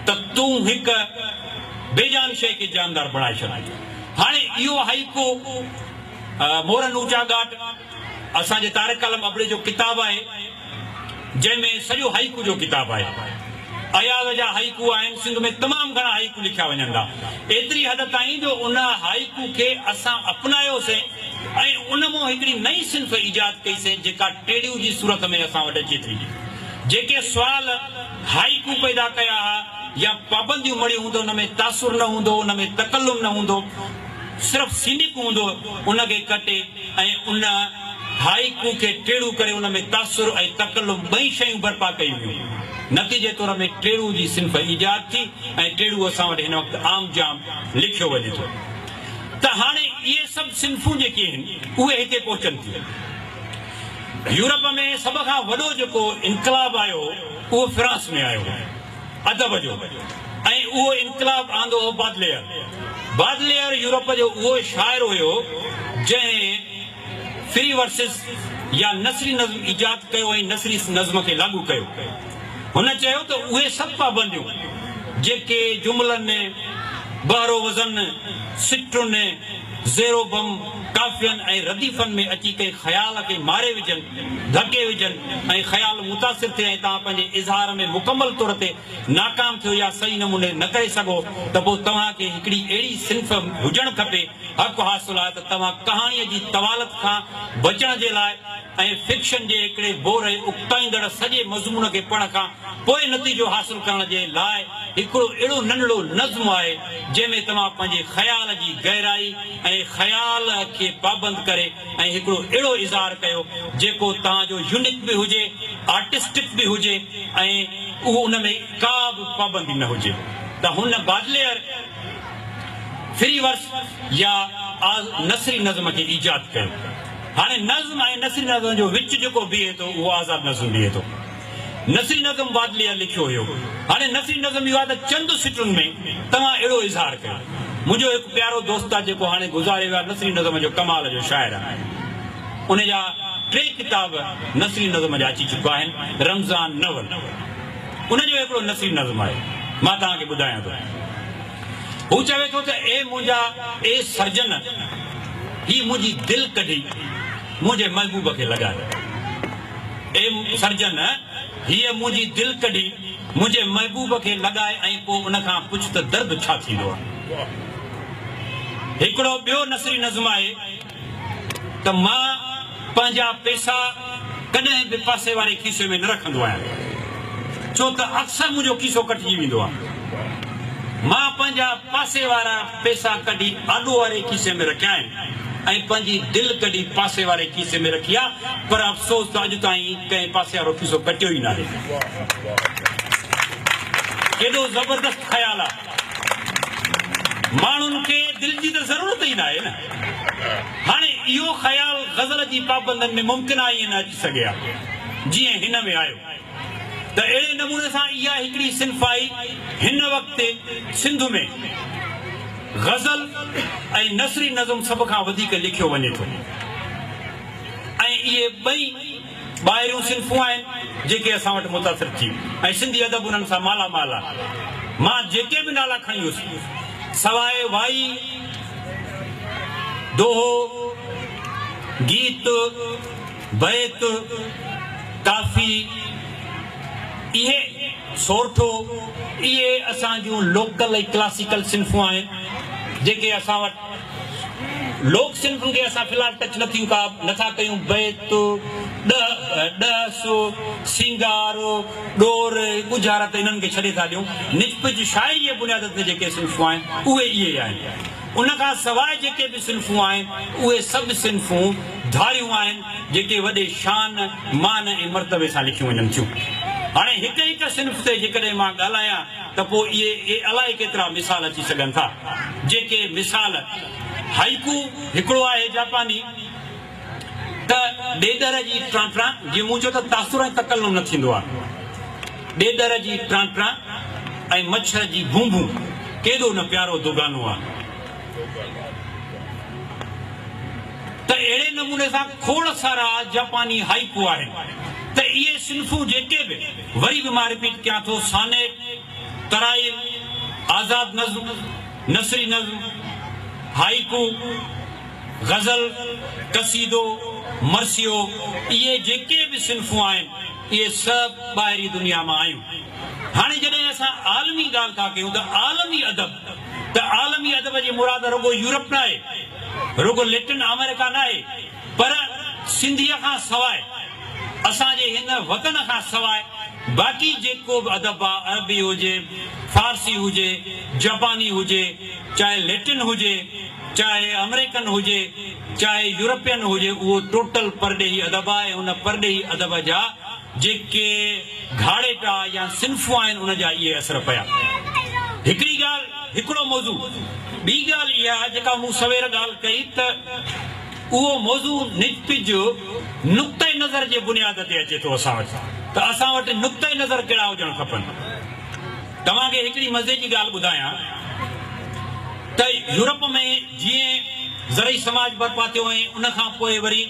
ته تون هڪ بيجان شيء کي جاندار بڻائي ڇڏ. هاڻي اهو هائيڪو مورن اوچا ڳاٽ اسان جي طارق عالم ابڙي جو ڪتاب آهي، جنهن ۾ سڄو هائيڪو جو ڪتاب آهي. اياز جا هائيڪو آهن، سنڌ ۾ تمام گهڻا هائيڪو لکيا وڃن ٿا. ايتري حد تائين جو ان هائيڪو کي اسان اپنايوسين ۽ ان مون هڪڙي نئين صنف ايجاد ڪئي سين جيڪا ٽيڙيو جي صورت ۾ اسان وٽ اچي ٿي. جيڪي سوال هائيڪو پيدا ڪيا ها يا پابنديون مڙهيون هون ته ان ۾ تاثر نه هوندو، ان ۾ تڪلم نه هوندو، صرف سينڪ هوندو، ان کي ڪٽي ۽ ان هائيڪو کي ٽيڙو ڪري ان ۾ تاثر ۽ تڪلف ٻئي شيون برپا ڪيون ويون. نتيجي طور ۾ ٽيڙو جي صنف ايجاد ٿي ۽ ٽيڙو اسان وٽ هن وقت عام جام لکيو وڃي ٿو. ته هاڻي اهي سڀ صنفون جيڪي آهن اهي هتي پهچن ٿيون. يورپ ۾ سڀ کان وڏو جيڪو انقلاب آيو هو اهو فرانس ۾ آيو هو ادب جو ۽ اهو انقلاب آندو هو بادليئر. بادليئر يورپ جو اهو شاعر هيو جنهن فري ورسز يا نثري نظم ايجاد ڪيو ۽ نثري نظم کي لاڳو ڪيو. هن چيو ته اهي سڀ پابنديون جيڪي جملن، بحر و وزن، سٽن، زير و بم، قافين ۽ رديفن ۾ اچي ڪنهن خيال کي ماري وجهن، ڌڪي وجهن ۽ خيال متاثر ٿئي ۽ توهان پنهنجي اظهار ۾ مڪمل طور تي ناڪام ٿيو يا صحيح نموني نه ڪري سگهو ته پوء توهان کي هڪڙي اهڙي صنف هجڻ کپي، حق حاصل آهي ته توهان ڪهاڻيء جي طوالت کان بچڻ جي لاء ۽ فڪشن جي هڪڙي بور ۽ اڪتائيندڙ سڄي مضمون کي پڙهڻ کان پوء نتيجو حاصل ڪرڻ جي لاء هڪڙو اهڙو ننڍڙو نظم آهي جنهن ۾ توهان پنهنجي خيال جي گهرائي ۽ خيال کي پابند ڪري ۽ هڪڙو اهڙو اظهار ڪيو جيڪو توهان جو يونڪ به هجي، آرٽسٽڪ به هجي ۽ اهو ان ۾ ڪا به پابندي نه هجي ته هن بادليئر فري ورس يا نثري نظم کي ايجاد ڪيو. هاڻي نظم ۽ نثري نظم جو وچ جيڪو بيهي ٿو اهو آزاد نظم بيهي ٿو. نثري نظم بادليئر لکيو هيو. هاڻي نثري نظم اهو آهي ته چند سٽن ۾ توهان اهڙو اظهار ڪيو. منهنجو هڪ پيارو دوست آهي جيڪو هاڻي گذاري ويو آهي نثري نظم جو ڪمال جو شاعر آهي. ان جا ٽي ڪتاب نثري نظم جا اچي چڪا آهن. رمضان نول ان جو هڪڙو نثري نظم آهي. مان توهان کي ٻڌايان ٿو. هو چوي ٿو ته اي منهنجا اي سرجن! هي منهنجي دل ڪڍي منهنجي محبوب کي لڳاء. اي سرجن! هيء منهنجي دل ڪڍي منهنجي محبوب کي لڳاء ۽ پوء ان کان پڇ ته درد ڇا ٿيندو آهي. هڪڙو ٻيو نثري نظم آهي ته مان پنهنجا پئسا ڪڏهن به پاسي واري کيسي ۾ نه رکندو آهيان، ڇو ته اڪثر منهنجو کيسو ڪٽجي ويندو آهي. مان پنهنجا پاسي وارا پئسا ڪڍي آڏو واري کيسي ۾ رکيا آهن ۽ پنهنجي دل ڪڍي پاسي واري کيسي ۾ رکي آ، پر افسوس ته اڄ تائين ڪنهن پاسي وارو کيسو ڪٽيو ئي ناهي. ڪيڏو زبردست خيال آ. ماڻهن کي دل جي ته ضرورت ئي ناهي نه. هاڻي اهو خيال غزل جي پابندن ۾ ممڪن آهي ائين نه اچي سگهي ها، جيئن هن ۾ آيو. ته اهڙي نموني سان اها هڪڙي صنف آئي. هن وقت سنڌ ۾ غزل ۽ نثري نظم سڀ کان وڌيڪ لکيو وڃي ٿو ۽ اهي ٻئي ٻاهريون صنفون آهن جيڪي اسان وٽ متاثر ٿي ۽ سنڌي ادب انهن سان مالا مال آهي. مان جيڪي به نالا کڻي هيس سواء وائي، دوهو، گيت، بيت، ڪافي، اهي سورٺو، اهي اسان جون لوڪل ۽ ڪلاسيڪل صنفون آهن جيڪي اسان وٽ لوڪ صنفن کي اسان في الحال ٽچ نٿيون ڪا نٿا ڪيون بيت، ڏهس، سينگار، ڏور، ڳجهارت انهن کي ڇڏي ٿا ڏيون. نج پج شاعريء جي بنياد تي جيڪي صنفون آهن اهي اهي ئي آهن. ان کان سواء جيڪي به صنفون آهن اهي سڀ صنفون ڌاريون آهن جيڪي وڏي شان، مان ۽ مرتبي سان لکيون وڃن ٿيون. هاڻي هڪ هڪ صنف تي جيڪڏهن مان ڳالهايان ته پوء اهي الائي ڪيترا مثال اچي سگهن ٿا. جيڪي مثال هائيڪو هڪڙو آهي جاپاني ته ڏيڏر جي ٽران ٽران، جيئن مون چيو ته تاثر ۽ تڪلم نه ٿيندو آهي. ڏيڏر جي ٽران ٽران ۽ مڇر جي ڀون ڀون ڪيڏو نه پيارو دوگانو آهي. ته اهڙي نموني سان کوڙ سارا جاپاني هائيڪو آهن ته اهي صنفون جيڪي به وري به مان رپيٽ ڪيان ٿو سانيٽ، ترائيل، آزاد نظم، نثري نظم، هائيڪو، غزل، قصيدو، مرثيو اهي جيڪي به صنفون آهن اهي سڀ ٻاهرين دنيا مان آيون. هاڻي جڏهن اسان عالمي ڳالهه ٿا ڪيون ته عالمي ادب ته عالمي ادب جي مراد رڳو يورپ ناهي، رڳو ليٽن آمريڪا ناهي پر سنڌيء کان سواء اسان جي هن وطن کان سواء باقي جيڪو به ادب آ عربي هجي، فارسي هجي، جاپاني هجي، چاهي ليٽن هجي، چاهي آمريڪن هجي، چاهي يورپين هجي اهو ٽوٽل پرڏيهي ادب آهي ۽ ان پرڏيهي ادب جا جيڪي گهاڙيٽا يا صنفون آهن ان جا اهي اثر پيا. هڪڙي ڳالهه، هڪڙو موضوع. ٻي ڳالهه اها جيڪا مون سوير ڳالهه ڪئي ته اهو موضوع نج پج نقطه نظر جي بنياد تي اچي ٿو اسان وٽ ته اسان وٽ نقطه نظر ڪهڙا هجڻ کپن. توهان کي هڪڙي مزي جي ڳالهه ٻڌايان ته يورپ ۾ جيئن زرعي سماج برپا ٿيو ۽ ان کان پوء وري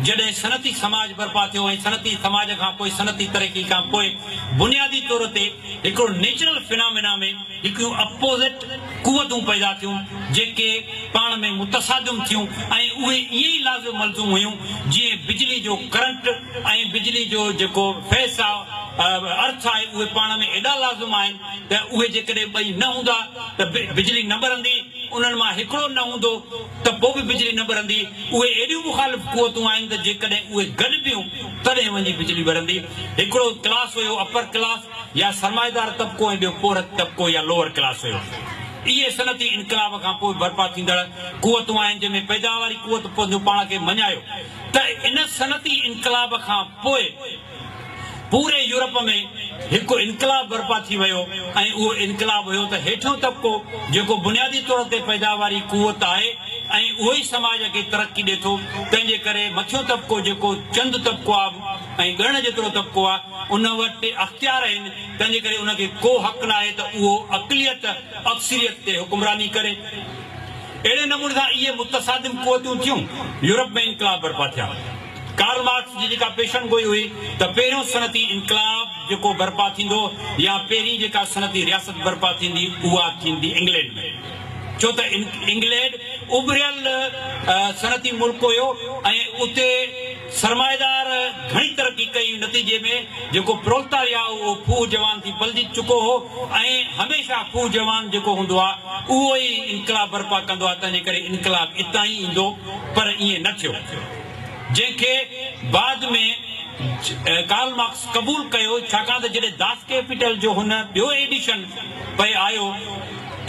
جڏهن صنعتي سماج برپا ٿيو ۽ صنعتي سماج کان پوء صنعتي ترقي کان پوء بنيادي طور تي هڪڙو نيچرل فنامينا ۾ هڪڙيون اپوزٽ قوتون پيدا ٿيون جيڪي پاڻ ۾ متصادم ٿيون ۽ اهي ائين ئي لازم ملزوم هيون جيئن بجلي جو ڪرنٽ ۽ بجلي جو جيڪو فيس آ ارٿ آهي اهي پاڻ ۾ ايڏا لازم آهن ته اهي جيڪڏهن ٻئي نه هوندا ته بجلي نه ٻرندي انهن مان هڪڙو نه هوندو ته پوء به بجلي نه ٻرندي. اهي ايڏيون مخالف قوتون آهن ته جيڪڏهن اهي گڏبيون تڏهن وڃي بجلي ٻرندي. هڪڙو ڪلاس هيو اپر ڪلاس يا سرمائيدار طبقو ۽ ٻيو پورهيت طبقو يا لوئر ڪلاس هيو. اهي صنعتي انقلاب کان پوء برپا ٿيندڙ قوتون آهن جنهن ۾ پيداواري قوت پنهنجو پاڻ کي مڃايو ته ان صنعتي انقلاب کان پوء پوري يورپ ۾ هڪ انقلاب برپا ٿي ويو ۽ اهو انقلاب هيو ته هيٺيون طبقو جيڪو بنيادي طور تي پيداواري قوت آهي ۽ اهو ئي سماج کي ترقي ڏي ٿو تنهن جي ڪري مٿيون طبقو جيڪو چند طبقو آهي ۽ ڳڻڻ جيترو طبقو آهي ان وٽ اختيار آهن تنهن جي ڪري ان کي ڪو حق ناهي ته اهو اقليت اڪثريت تي حڪمراني ڪري. اهڙي نموني سان اهي متصادم قوتون ٿيون يورپ ۾ انقلاب برپا ٿيا. ڪارل مارڪس جي جيڪا پيشن گوئي هئي ته پهريون صنعتي انقلاب جيڪو برپا ٿيندو يا پهرين جيڪا صنعتي رياست برپا ٿيندي اها ٿيندي انگلينڊ ۾ ڇو ته انگليڊ اڀريل صنعتي ملڪ هيو ۽ اتي سرمائيدار گهڻي ترقي ڪئي نتيجي ۾ جيڪو پرولتاريا هو اهو ڦوهه جوان ٿي پلجي چڪو هو ۽ هميشه ڦوهه جوان جيڪو هوندو آهي اهو ئي انقلاب برپا ڪندو آهي تنهنجي ڪري انقلاب اتان ئي ايندو پر ائين نه ٿيو جنهن کي بعد ۾ ڪارل مارڪس قبول ڪيو ڇاڪاڻ ته جڏهن داس ڪيپيٽل جو هن ٻيو ايڊيشن پئي آيو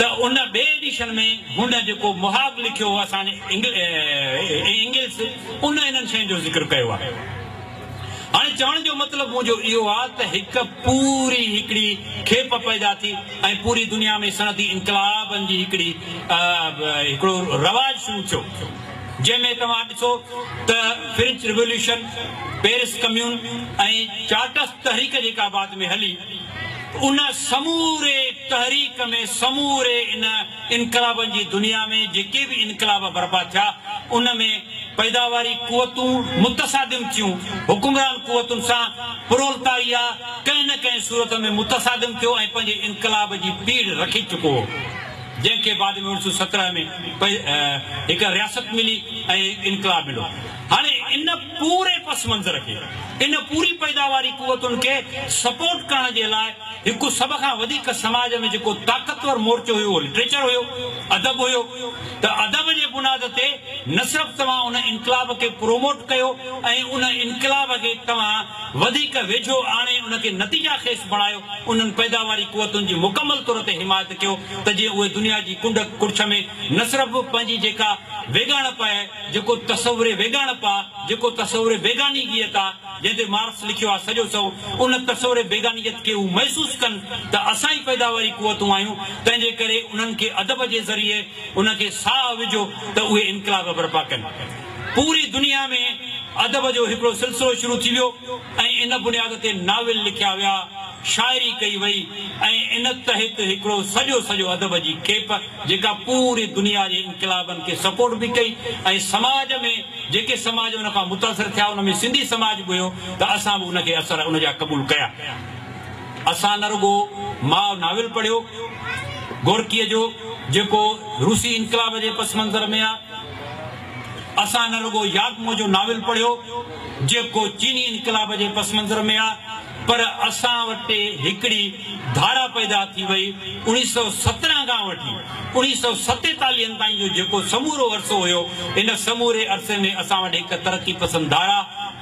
ته ان ٻئي ايڊيشن ۾ هن جيڪو مهاڳ لکيو هو اسان اينگلس ان انهن شين جو ذڪر ڪيو آهي. هاڻي چوڻ جو مطلب منهنجو اهو آهي ته هڪ پوري هڪڙي کيپ پيدا ٿي ۽ پوري دنيا ۾ صنعتي انقلابن جي هڪڙي هڪڙو رواج شروع ٿيو جنهن ۾ توهان ڏسو ته فرينچ ريوليوشن، پيرس ڪميون ۽ چارٽسٽ تحريڪ جيڪا بعد ۾ هلي ان سموري تحريڪ ۾ سموري ان انقلابن جي دنيا ۾ جيڪي به انقلاب برپا ٿيا ان ۾ پيداواري قوتون متصادم ٿيون، حڪمران قوتن سان پرولتاريا ڪنهن نه ڪنهن صورت ۾ متصادم ٿيو ۽ پنهنجي انقلاب جي پيڙهه رکي چڪو هو، جنهن کي بعد ۾ 1917 ۾ هڪ رياست ملي ۽ انقلاب مليو. هاڻي ان پوري پس منظر کي، ان پوري پيداواري قوتن کي سپورٽ ڪرڻ جي لاء هڪ سڀ کان وڌيڪ سماج ۾ جيڪو طاقتور مورچو هيو اهو لٽريچر هيو، ادب هيو ته ادب جي بنياد تي نه صرف توهان ان انقلاب کي پروموٽ ڪيو ۽ ان انقلاب کي توهان وڌيڪ ويجهو آڻي ان کي نتيجا خيز بڻايو انهن پيداواري قوتن جي مڪمل طور تي حمايت ڪيو ته جيئن اهي دنيا جي ڪنڊ ڪڙڇ ۾ نه صرف پنهنجي جيڪا ويڳاڻپ آهي جيڪو تصور ويڳاڻپ آ، جيڪو تصور بيگانگيت آ، جنهن تي مارڪس لکيو آ سڄو سو، ان تصور بيگانگيت کي هو محسوس ڪن ته اسان ئي پيداواري قوتون آهيون، تنهن جي ڪري انهن کي ادب جي ذريعي انهن کي ساهه وجهو ته اهي انقلاب برپا ڪن. پوري دنيا ۾ ادب جو هڪڙو سلسلو شروع ٿي ويو ۽ ان بنياد تي ناول لکيا ويا، شاعري ڪئي وئي ۽ ان تحت هڪڙو سڄو سڄو ادب جي کيپ، جيڪا پوري دنيا جي انقلابن کي سپورٽ به ڪئي ۽ سماج ۾ جيڪي سماج ان کان متاثر ٿيا ان ۾ سنڌي سماج به هيو ته اسان به ان کي اثر ان جا قبول ڪيا. اسان نه رڳو ماء ناول پڙهيو گورڪيء جو جيڪو روسي انقلاب جي پس منظر ۾ آ، اسان نه رڳو ياگمو جو ناول پڙهيو جيڪو چيني انقلاب جي پس منظر ۾ آ، پر اسان وٽ هڪڙي ڌارا پيدا ٿي وئي، اوڻيهه سئو 17 کان وٺي اوڻيهه سئو ستيتاليهن تائين جو جيڪو سمورو عرصو هيو، ان سموري عرصي ۾ اسان وٽ هڪ ترقي پسند ڌارا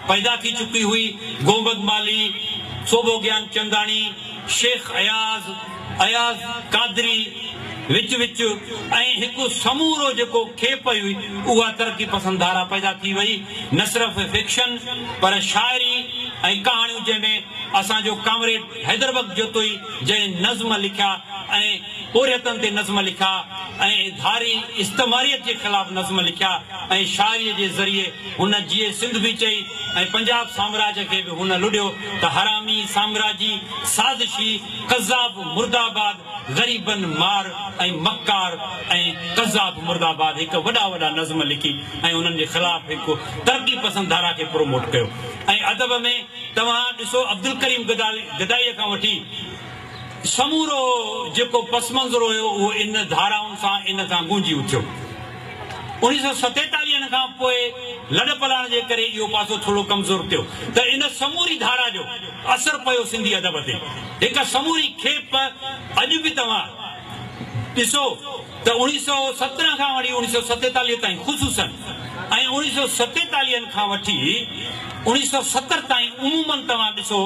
پيدا ٿي چڪي هئي، گوبند مالهي، سوڀو گيانچنداڻي، شيخ اياز، اياز قادري، وچ وچ ۽ هڪ سمورو جيڪو کيپ هئي اها ترقي پسند ڌارا پيدا ٿي وئي نه صرف فڪشن پر شاعري ۽ ڪهاڻيون جنهن ۾ اسان جو ڪامريڊ حيدر بخش جتوئي جنهن نظم لکيا ۽ پورهيتن تي نظم لکيا ۽ ڌاري استعماريت جي خلاف نظم لکيا ۽ شاعري جي ذريعي هن جيئي سنڌ به چئي ۽ پنجاب سامراج کي به هن لڏيو ته حرامي سامراجي سازشي قذاب مرده آباد غريبن مار ۽ مڪار ۽ قذاب مرده آباد هڪ وڏا وڏا نظم لکي ۽ انهن جي خلاف هڪ ترقي پسند ڌارا کي پروموٽ ڪيو ۽ ادب ۾ توهان ڏسو عبدالڪريم گدائيء کان وٺي سمورو جيڪو پس منظر هيو اهو ان ڌارائن سان ان سان گونجي اٿيو. اوڻيهه سئو ستيتاليهن کان پوء لڏ پلاڻ جي ڪري اهو پاسو ٿورو ڪمزور ٿيو ته ان سموري ڌارا جو اثر پيو سنڌي ادب تي. هڪ سموري کيپ اڄ به توهان ڏسو ته 1917 کان وٺي 1947 تائين خصوصاً ۽ 1947 کان وٺي 1970 تائين عموماً توهان ڏسو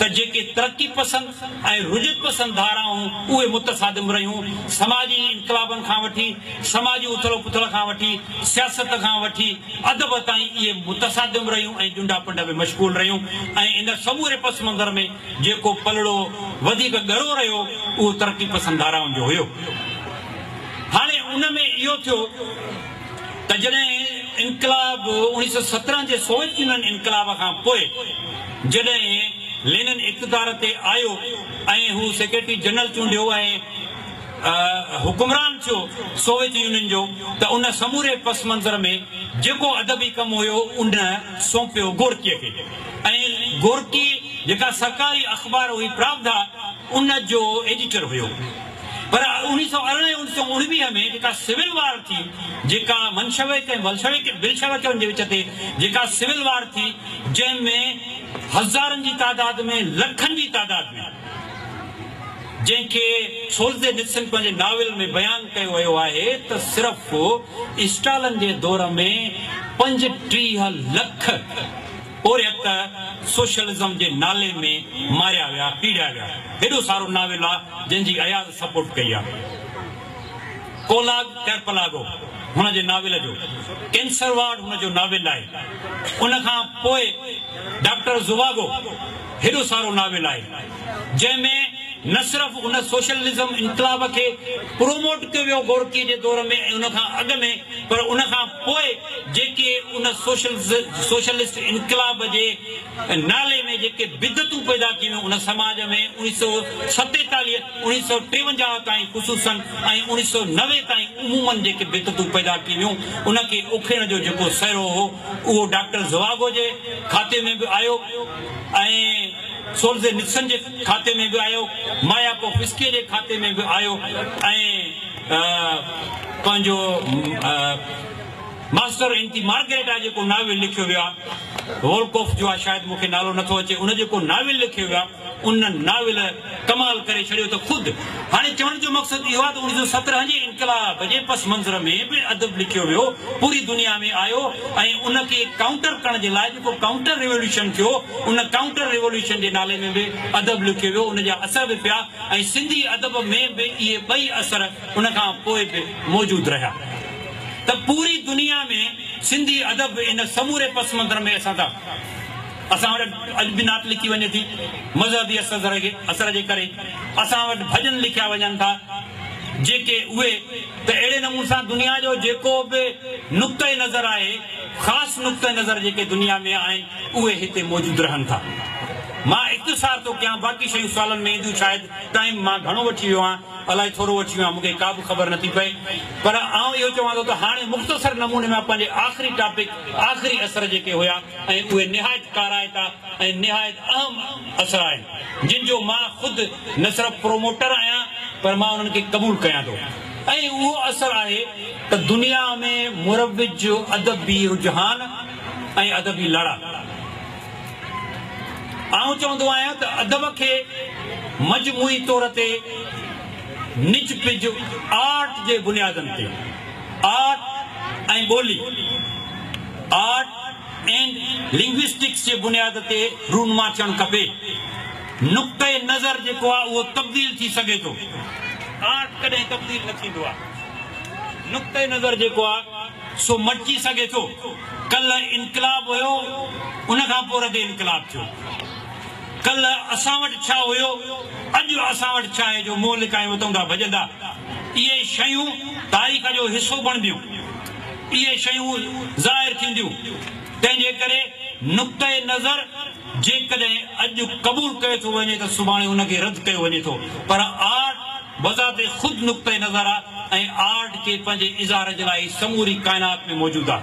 ته جيڪي ترقي پسند ۽ رجعت پسند ڌارائون اهي متصادم رهيون، سماجي انقلابن کان وٺي سماجي اٿل پٿل کان وٺي سياست کان وٺي ادب تائين اهي متصادم رهيون ۽ ڄنڊا پنڊ ۾ مشغول رهيون ۽ ان سموري پس منظر ۾ جيڪو پلڙو وڌيڪ ڳرو رهيو اهو ترقي پسند ڌارائن جو هيو. هاڻي ان ۾ اهو ٿيو ته جڏهن انقلاب 1917 جي سوويت يونين انقلاب کان پوء جڏهن لينن اقتدار تي آيو ۽ هو سيڪريٽري جنرل چونڊيو ۽ حڪمران ٿيو سوويت يونين جو ته ان سموري پس منظر ۾ جيڪو ادبي ڪم هيو ان سونپيو گورڪيء کي ۽ گورڪي جيڪا سرڪاري اخبار هئي پراودا ان جو ايڊيٽر هيو پر 1918 ۽ 1919 ۾ جيڪا سول وار ٿي جيڪا منشويڪ ۽ بلشويڪن جي وچ تي جيڪا سول وار ٿي جنهن ۾ هزارن جي تعداد ۾ لکن جي تعداد ۾ جنهن کي سولزي نٽسن پنهنجي ناول ۾ بيان ڪيو ويو آهي ته صرف اسٽالن جي دور ۾ 35 لک پورهيت سوشلزم جي نالي ۾ ماريا ويا، پيڙهيا ويا. هيڏو سارو ناول آ جنهن جي اياز سپورٽ ڪئي آ. ڪولاگ ڪئرپلاگو هن جي ناول جو ڪينسر وارڊ هن جو ناول آهي. ان کان پوء ڊاڪٽر زواگو هيڏو سارو ناول آهي جنهن ۾ نه صرف ان سوشلزم انقلاب کي پروموٽ ڪيو ويو گورڪي جي دور ۾ ۽ ان کان اڳ ۾ پر ان کان پوء جيڪي ان سوشلسٽ انقلاب جي نالي ۾ جيڪي بدعتون پيدا ٿي ويون ان سماج ۾ 1947 1953 تائين خصوصاً ۽ 1990 تائين عموماً جيڪي بدعتون پيدا ٿي ويون ان کي اکيڙڻ جو جيڪو سهرو هو اهو ڊاڪٽر زواگو جي کاتي ۾ به آيو ۽ سولزي نٽسن جي کاتي ۾ به آيو، ماياڪوفسڪيء جي کاتي ۾ به آيو ۽ پنهنجو ماسٽر اينٽي مارگريٽا جيڪو ناول لکيو ويو آهي، وولڪوف جو آهي شايد مون کي نالو نٿو اچي، ان جيڪو ناول لکيو ويو آهي. ان ناول ڪمال ڪري ڇڏيو ته خود هاڻي چوڻ جو مقصد اهو آهي ته 1917 جي انقلاب جي پس منظر ۾ به ادب لکيو ويو، پوري دنيا ۾ آيو ۽ ان کي ڪائونٽر ڪرڻ جي لاء جيڪو ڪائونٽر ريوليوشن ٿيو ان ڪائونٽر ريوليوشن جي نالي ۾ به ادب لکيو ويو، ان جا اثر به پيا ۽ سنڌي ادب ۾ به اهي ٻئي اثر ان کان پوء به موجود رهيا ته پوري دنيا ۾ سنڌي ادب ان سموري پس منظر ۾ اسان ته اسان وٽ اڄ به نعت لکي وڃي ٿي مذهبي اثر جي ڪري اسان وٽ ڀڄن لکيا وڃن ٿا جيڪي اهي ته اهڙي نموني سان دنيا جو جيڪو به نقطه نظر آهي خاص نقطه نظر جيڪي دنيا ۾ آهن اهي هتي موجود رهن ٿا مان اختصار ٿو ڪيان باقي شيون سوالن ۾ اينديون شايد ٽائيم مان گهڻو وٺي ويو آهيان الائي ٿورو وٺي ويو آهيان مون کي ڪا به خبر نٿي پئي پر آئون اهو چوان ٿو ته هاڻي مختصر نموني مان پنهنجي آخري ٽاپڪ آخري اثر جيڪي هيا ۽ اهي نهايت ڪارائتا ۽ نهايت اهم اثر آهن، جن جو مان خود نه صرف پروموٽر آهيان پر مان انهن کي قبول ڪيان ٿو ۽ اهو اثر آهي ته دنيا ۾ مروج ادبي رجحان ۽ ادبي لاڙا. آئون چوندو آهيان ته ادب کي مجموعي طور تي نج پج آرٽ جي بنيادن تي، آرٽ ۽ ٻولي، آرٽ اينڊ لنگوسٽڪس جي بنياد تي رونما ٿيڻ کپي. نقطه نظر جيڪو آهي اهو تبديل ٿي سگهي ٿو. آرٽ ڪڏهن تبديل نه ٿيندو آهي. نقطه نظر جيڪو آهي سو مٽجي سگهي ٿو. ڪلهه انقلاب هيو ان کان پوء رد انقلاب ٿيو. ڪلهه اسان وٽ ڇا هيو اڄ اسان وٽ ڇا آهي جو منهن لڪائي اتئون ٿا ڀڄندا. اهي شيون تاريخ جو حصو بڻبيون. اهي شيون ظاهر ٿينديون. تنهن جي ڪري نقطه نظر جيڪڏهن اڄ قبول ڪيو ٿو وڃي ته سڀاڻي ان کي رد ڪيو وڃي ٿو پر آرٽ بذات خود نقطه نظر آ ۽ آرٽ کي پنهنجي اظهار جي لاء سموري ڪائنات ۾ موجود آ.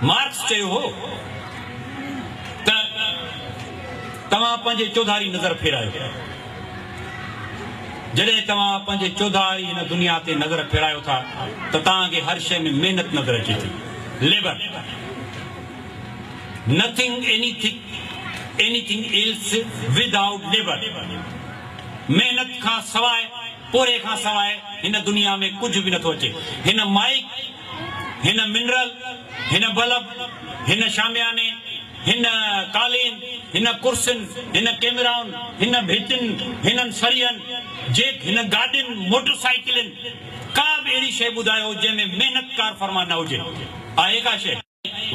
مارڪس چيو هو ته توهان پنهنجي چوڌاري نظر ڦيرايو. جڏهن توهان پنهنجي چوڌاري هن دنيا تي نظر ڦيرايو ٿا ته توهان کي هر شيء ۾ محنت نظر اچي ٿي. Labour. Nothing anything else without labour. محنت کان سواء، پورهيي کان سواء هن دنيا ۾ ڪجهه به نٿو اچي. هن مائيڪ، هن منرل، هن بلب، هن شامياني، هن قالين، هن ڪرسين، هن ڪيمرائن، هن ڀتين، هنن سريهن، جيڪ هن گاڏين، موٽر سائيڪلين، ڪا به اهڙي شيء ٻڌايو جنهن ۾ محنت ڪارفرما نه هجي. آهي ڪا شيء؟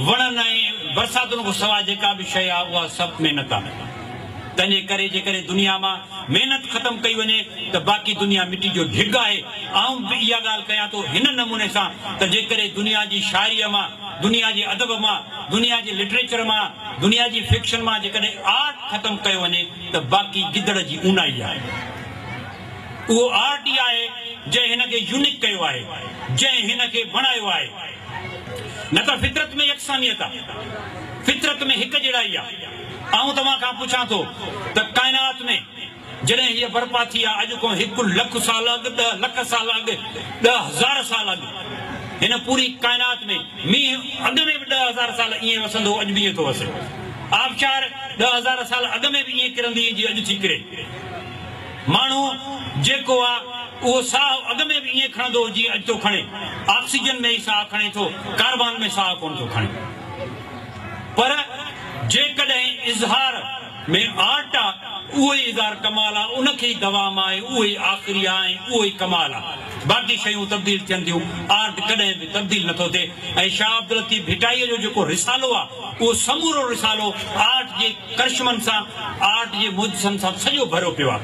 وڻن ۽ برساتن کان سواء جيڪا به شيء آهي اها سڀ محنت آهي. تنهنجي ڪري جيڪڏهن دنيا مان محنت ختم ڪئي وڃي ته باقي دنيا مٽي جو ڍڳ آهي. آئون به اها ڳالهه ڪيان ٿو هن نموني سان ته جيڪڏهن دنيا جي شاعريء مان، دنيا جي ادب مان، دنيا جي لٽريچر مان، دنيا جي فڪشن مان جيڪڏهن آرٽ ختم ڪيو وڃي ته باقي گدڙ جي اونائي آهي. اهو آرٽ ئي آهي جنهن هن کي يونيڪ ڪيو آهي، جنهن هن کي بڻايو آهي. نه ته فطرت ۾ يڪسانيت آ، فطرت ۾ هڪ جهڙائي آ. آئون توهان کان پڇان ٿو ته ڪائنات ۾ جڏهن هيء برپا ٿي آ، اڄ کان هڪ لک سال اڳ، ڏهه لک سال اڳ، 10,000 سال اڳ، هن پوري ڪائنات ۾ مينهن اڳ ۾ به 10,000 سال ائين وسندو هو، اڄ به ائين ٿو وسي. آبشار 10,000 سال اڳ ۾ به ائين ڪرندي هئي جيئن اڄ ٿي ڪري. ماڻهو جيڪو آ اهو ساهه اڳ ۾ به ائين کڻندو هو جيئن اڄ ٿو کڻي. آڪسيجن ۾ ئي ساهه کڻي ٿو، ڪاربان ۾ ساهه ڪونه ٿو کڻي. پر جيڪڏهن اظهار ۾ آرٽ آ، اهو ئي اظهار ڪمال آ، ان کي ئي دوام آهي، اهو ئي آخري آ ۽ اهو ئي ڪمال آ. باقي شيون تبديل ٿين ٿيون، آرٽ ڪڏهن به تبديل نٿو ٿئي ۽ شاهه عبداللطيف ڀٽائيء جو جيڪو رسالو آ، اهو سمورو رسالو آرٽ جي ڪرشمن سان، آرٽ جي معجزن سان سڄو ڀريو پيو آ.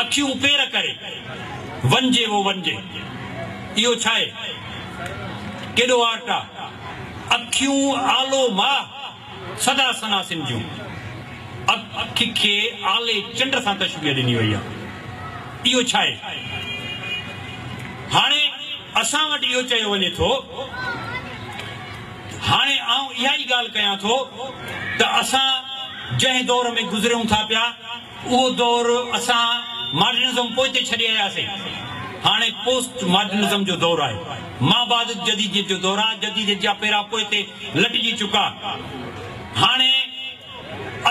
اکيون پير ڪري، وڃجي وو وڃجي. اهو ڇاهي؟ ڪيڏو آرٽ آ. اکيون آلو ماهه، سدا سناسين جون. اک کي آلي چنڊ سان تشبيهه ڏني وئي آ. اهو ڇاهي؟ هاڻي اسان وٽ اهو چيو وڃي ٿو. هاڻي آئون اها ئي ڳالهه ڪيان ٿو ته اسان جنهن دور ۾ گذريون ٿا پيا اهو دور اسان ماڊرنزم پوئتي ڇڏي آياسين. هاڻي پوسٽ ماڊرنزم جو دور آهي. مابعد جديديت جو دور آهي. جديديت جا پيرا پوئتي لٽجي چڪا. هاڻي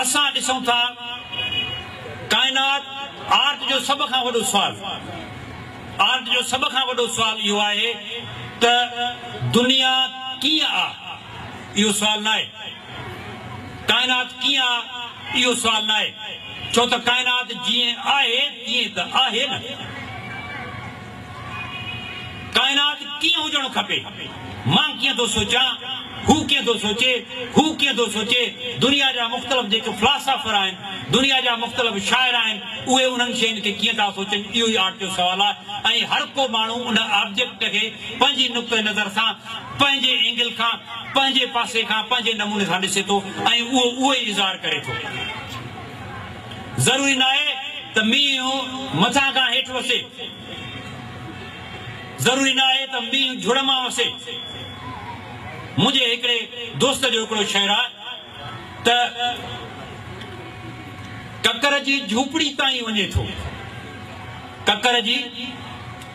اسان ڏسون ٿا ڪائنات آرٽ جو سڀ کان وڏو سوال آرٽ جو سڀ کان وڏو سوال اهو آهي ته دنيا ڪيئن آ؟ اهو سوال ناهي. ڪائنات ڪيئن آ؟ اهو سوال ناهي. ڇو ته ڪائنات جيئن آهي تيئن ته آهي نه. ڪائنات ڪيئن هجڻ کپي؟ مان ڪيئن ٿو سوچان، هو ڪيئن ٿو سوچي، هو ڪيئن ٿو سوچي، دنيا جا مختلف جيڪي فلاسافر آهن، دنيا جا مختلف شاعر آهن، اهي انهن شين کي ڪيئن ٿا سوچن، اهو ئي آرٽ جو سوال آهي ۽ هر ڪو ماڻهو ان آبجيڪٽ کي پنهنجي نقطه نظر سان، پنهنجي اينگل کان، پنهنجي پاسي کان، پنهنجي نموني سان ڏسي ٿو ۽ اهو اهو ئي اظهار ڪري ٿو. ضروري ناهي ته مينهن مٿان کان هيٺ وسي. ضروري نه آهي ته مينهن جھڙ مان وسي. منهنجي هڪڙي دوست جو هڪڙو شعر آهي ته ڪڪر جي جھوپڙي تائين وڃي ٿو، ڪڪر جي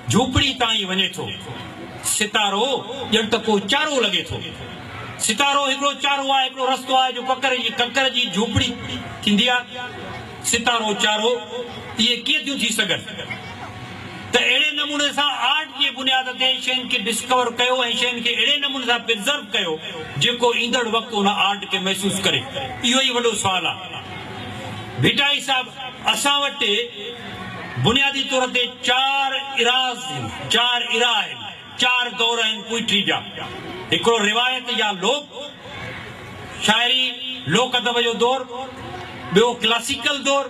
جھوپڙي تائين وڃي ٿو، ستارو ڄڻ ته ڪو چارو لڳي ٿو. ستارو هڪڙو چارو آهي، هڪڙو رستو آهي جو ڪڪر جي ڪڪر جي جھوپڙي ٿيندي آهي. ستارو چارو اهي ڪيئن ٿيون ٿي سگهن ته اهڙي نموني سان آرٽ جي بنياد تي شين کي ڊسڪور ڪيو ۽ شين کي اهڙي نموني سان پرزرو ڪيو جيڪو ايندڙ وقت ان آرٽ کي محسوس ڪري اهو ئي وڏو سوال آهي ڀٽائي صاحب اسان وٽ. بنيادي طور تي چار اراز آهن، چار ارا آهن، چار دور آهن پوئٽري جا. هڪڙو روايت يا لوڪ شاعري، لوڪ ادب جو دور، ٻيو ڪلاسيڪل دور،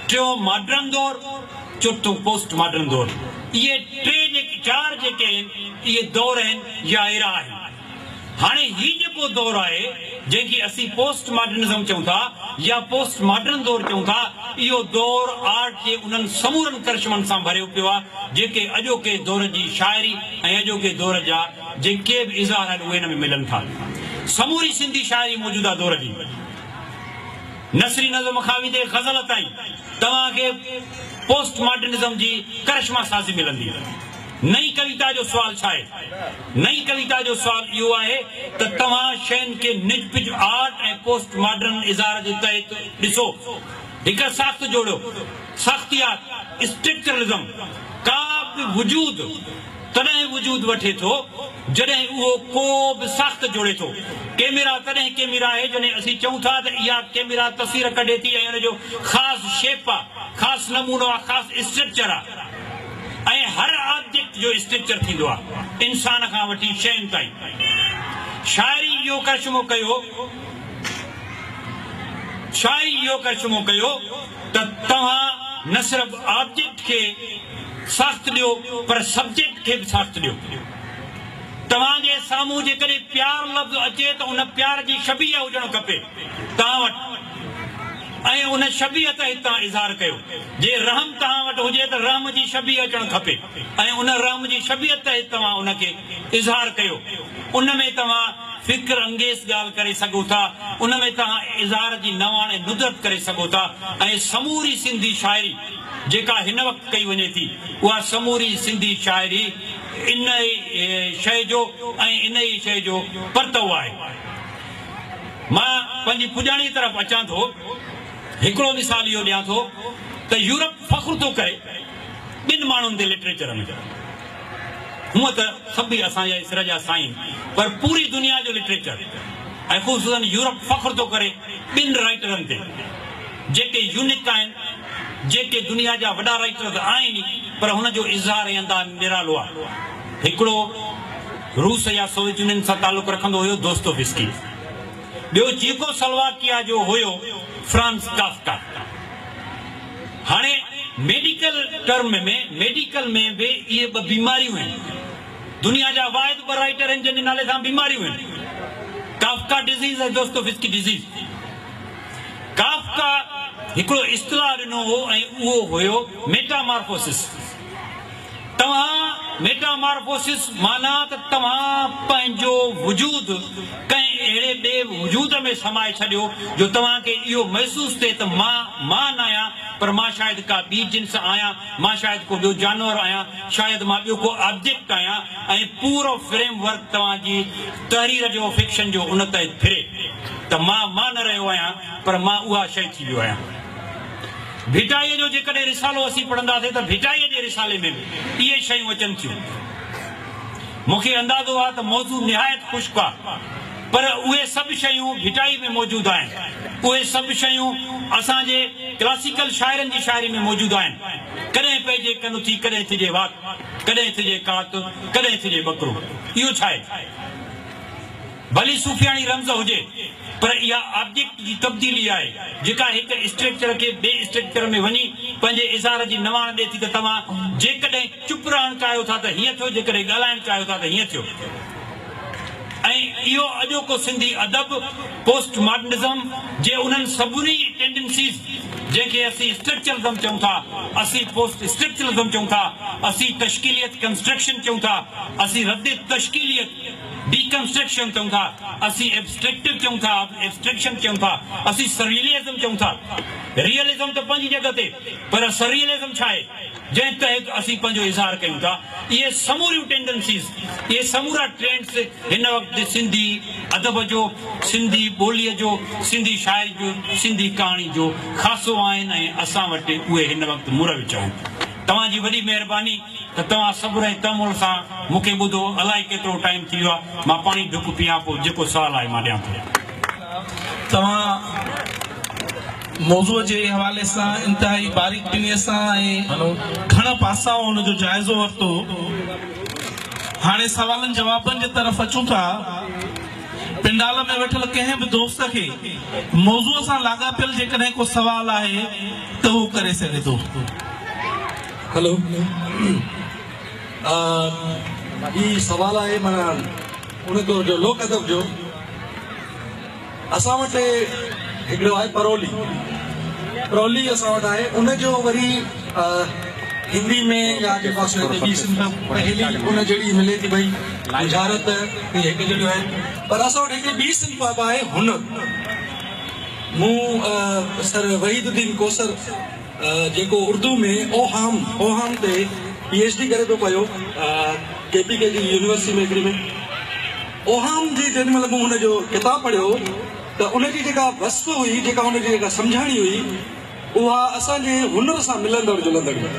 ٽيون ماڊرن دور، چوٿون پوسٽ ماڊرن دور. اهي ٽي جيڪي چار جيڪي آهن اهي دور آهن يا ايرا آهن. هاڻي هي جيڪو دور آهي جنهن کي اسين پوسٽ ماڊرنزم چئون ٿا يا پوسٽ ماڊرن دور چئون ٿا اهو دور آرٽ جي انهن سمورن ڪرشمن سان ڀريو پيو آهي جيڪي اڄوڪي دور جي شاعري ۽ اڄوڪي دور جا جيڪي به اظهار آهن اهي ان ۾ ملن ٿا. سموري سنڌي شاعري موجوده دور جي نثري نظم کان ويندي غزل تائين توهان کي پوسٽ ماڊرنزم جي ڪرشما سازي ملندي. نئين ڪويتا جو سوال ڇا آهي؟ نئين ڪويتا جو سوال اهو آهي ته توهان شين کي نج پج آرٽ ۽ پوسٽ ماڊرن اظهار جي تحت ڏسو. هڪ ساخت جوڙيو. ساختيات، Structuralism، ڪا به وجود تڏهن وجود وٺي ٿو جڏهن اهو ڪو به ساخت جوڙي ٿو. ڪيميرا تڏهن ڪيميرا آهي جڏهن اسين چئون ٿا ته اها ڪيميرا تصوير ڪڍي ٿي ۽ ان جو خاص شيپ آ، خاص نمونو آ، خاص اسٽرڪچر آ ۽ هر آبجيڪٽ جو اسٽرڪچر ٿيندو آ، انسان کان وٺي شين تائين. شاعري اهو ڪرشمو ڪيو شاعري اهو ڪرشمو ڪيو ته توهان نه صرف آبجيڪٽ کي ساخت ڏيو پر سبجيڪٽ کي به ساخت ڏيو. توهان جي سامهون جيڪڏهن پيار لفظ اچي ته ان پيار جي شبيهه هجڻ کپي توهان وٽ ۽ ان شبيهه تحت توهان اظهار ڪيو. جي رحم توهان وٽ هجي ته رحم جي شبيهه اچڻ کپي ۽ ان رحم جي شبيهه تحت توهان ان کي اظهار ڪيو. ان ۾ توهان فڪر انگيز ڳالهه ڪري سگهو ٿا، ان ۾ توهان اظهار جي نواڻ ۽ ندرت ڪري سگهو ٿا ۽ سموري سنڌي شاعري جيڪا هن وقت ڪئي وڃي ٿي، اها سموري سنڌي شاعري انهيء شيء جو ۽ انهيء شيء جو پرتوو آهي. مان پنهنجي پڄاڻيء طرف اچان ٿو. هڪڙو مثال اهو ڏيان ٿو ته يورپ فخر ٿو ڪري ٻن ماڻهن تي لٽريچر ۾. هونء ته سڀ ئي اسان جا سر جا سائين پر پوري دنيا جو لٽريچر ۽ خصوصاً يورپ فخر ٿو ڪري ٻن رائيٽرن تي جيڪي يونڪ آهن جيڪي دنيا جا وڏا رائيٽر ته آهن ئي پر هن جو اظهار ۽ انداز نرالو آهي. هڪڙو روس يا سوويت يونين سان تعلق رکندو هيو دوستوفسڪي ٻيو چيڪو سلواڪيا جو هيو فرانز ڪافڪا. هاڻي ميڊيڪل ٽرم ۾ ميڊيڪل ۾ به اهي ٻه بيماريون آهن. دنيا جا واحد ٻه رائيٽر آهن جن جي نالي سان بيماريون آهن. Kafka disease ۽ دوستوفسڪي disease. ڪافڪا هڪڙو اصطلاح ڏنو هو ۽ اهو هيو ميٽامارفوسس. توهان ميٽامارفوسس معنيٰ ته توهان پنهنجو وجود ڪنهن اهڙي ٻئي وجود ۾ سمائي ڇڏيو جو توهان کي اهو محسوس ٿئي ته مان مان ناهيان پر مان شايد ڪا ٻي جنس آهيان، مان شايد ڪو ٻيو جانور آهيان، شايد مان ٻيو ڪو آبجيڪٽ آهيان ۽ پورو فريم ورڪ توهان جي تحرير جو فڪشن جو ان تحت ڦري ته مان مان نه رهيو آهيان پر مان اها شيء ٿي ويو آهيان. ڀٽائيء جو جيڪڏهن رسالو اسين پڙهنداسين ته ڀٽائيء جي رسالي ۾ به اهي شيون اچن ٿيون. مون کي اندازو آهي ته موضوع نهايت خشڪ آهي، پر اهي سڀ شيون ڀٽائيء ۾ موجود آهن. اهي سڀ شيون اسان جي ڪلاسيڪل شاعرن جي شاعري ۾ موجود آهن. ڪڏهن پئجي ڪن ٿي، ڪڏهن ٿجي وات، ڪڏهن ٿجي ڪات، ڪڏهن ٿجي ٻڪرو. اهو ڇا آهي؟ ڀلي صوفياڻي رمز هجي پر اها آبجيڪٽ جي تبديلي آهي جيڪا هڪ اسٽريڪچر کي ٻئي اسٽريڪچر ۾ وڃي پنهنجي اظهار جي نواڻ ڏئي ٿي ته توهان جيڪڏهن چپ رهڻ چاهيو ٿا ته هيئن ٿيو جيڪڏهن ڳالهائڻ چاهيو ٿا ته هيئن ٿيو ۽ اهو اڄوڪو سنڌي ادب پوسٽ ماڊرنزم جي انهن سڀني ٽينڊنسيز جنهن کي اسين اسٽرڪچرلزم چئون ٿا، اسين پوسٽ اسٽرڪچرلزم چئون ٿا، اسين تشڪيليت Construction چئون ٿا، اسين رد تشڪيليت Deconstruction چئون ٿا، اسين ائبسٽريڪٽو چئون ٿا، Abstraction چئون ٿا، اسين سرريئلزم چئون ٿا. ريئلزم ته پنهنجي جڳهه تي پر سرريئلزم ڇا آهي؟ جنهن تحت اسين پنهنجو اظهار ڪيون ٿا. اهي سموريون ٽينڊنسيز، اهي سمورا ٽرينڊس هن وقت سنڌي ادب جو، سنڌي ٻوليء جو، سنڌي شاعري جو، سنڌي ڪهاڻي جو خاصو آهن ۽ اسان وٽ اهي هن وقت مروج آهن. توهان جي وڏي مهرباني ته توهان صبر ۽ تحمل سان مون کي ٻڌو. الائي ڪيترو ٽائيم ٿي ويو آهي. مان پاڻي ڍڪ پيان پوء جيڪو سوال آهي مان ڏيان ٿو. توهان. موضوع جي حوالي سان انتهائي باريڪ بينيء سان ۽ گهڻ پاسائون ان جو جائزو ورتو. هاڻي سوالن جوابن جي طرف اچون ٿا. پنڊال ۾ ويٺل ڪنهن به دوست کي موضوع سان لاڳاپيل جيڪڏهن ڪو سوال آهي ته هو ڪري سگهي ٿو. هلو هي سوال آهي معنيٰ ان دور جو لوڪ ادب جو. اسان وٽ هڪڙو آهي پرولي پرولي اسان وٽ آهي ان جو وري هندي ۾ يا جيڪو آهي سو هتي ٻي صنف پهيلي ان جهڙي ملي ٿي پئي ڳجهارت اهي هڪ جهڙيون آهن پر اسان وٽ هڪڙي ٻي صنف به آهي هنر مون سر وحيد الدين ڪوثر جيڪو اردو ۾ اوهام اوهام تي پي ايڇ ڊي ڪري ٿو پيو ڪي پي ڪي جي يونيورسٽي ۾ هڪڙي ۾ اوهام جي جيڏي مهل مون هن جو ڪتاب پڙهيو ته ان جي جيڪا وصف هئي، جيڪا هن جي جيڪا سمجهاڻي هئي، اها اسان جي هنر سان ملندڙ جلندڙ هئي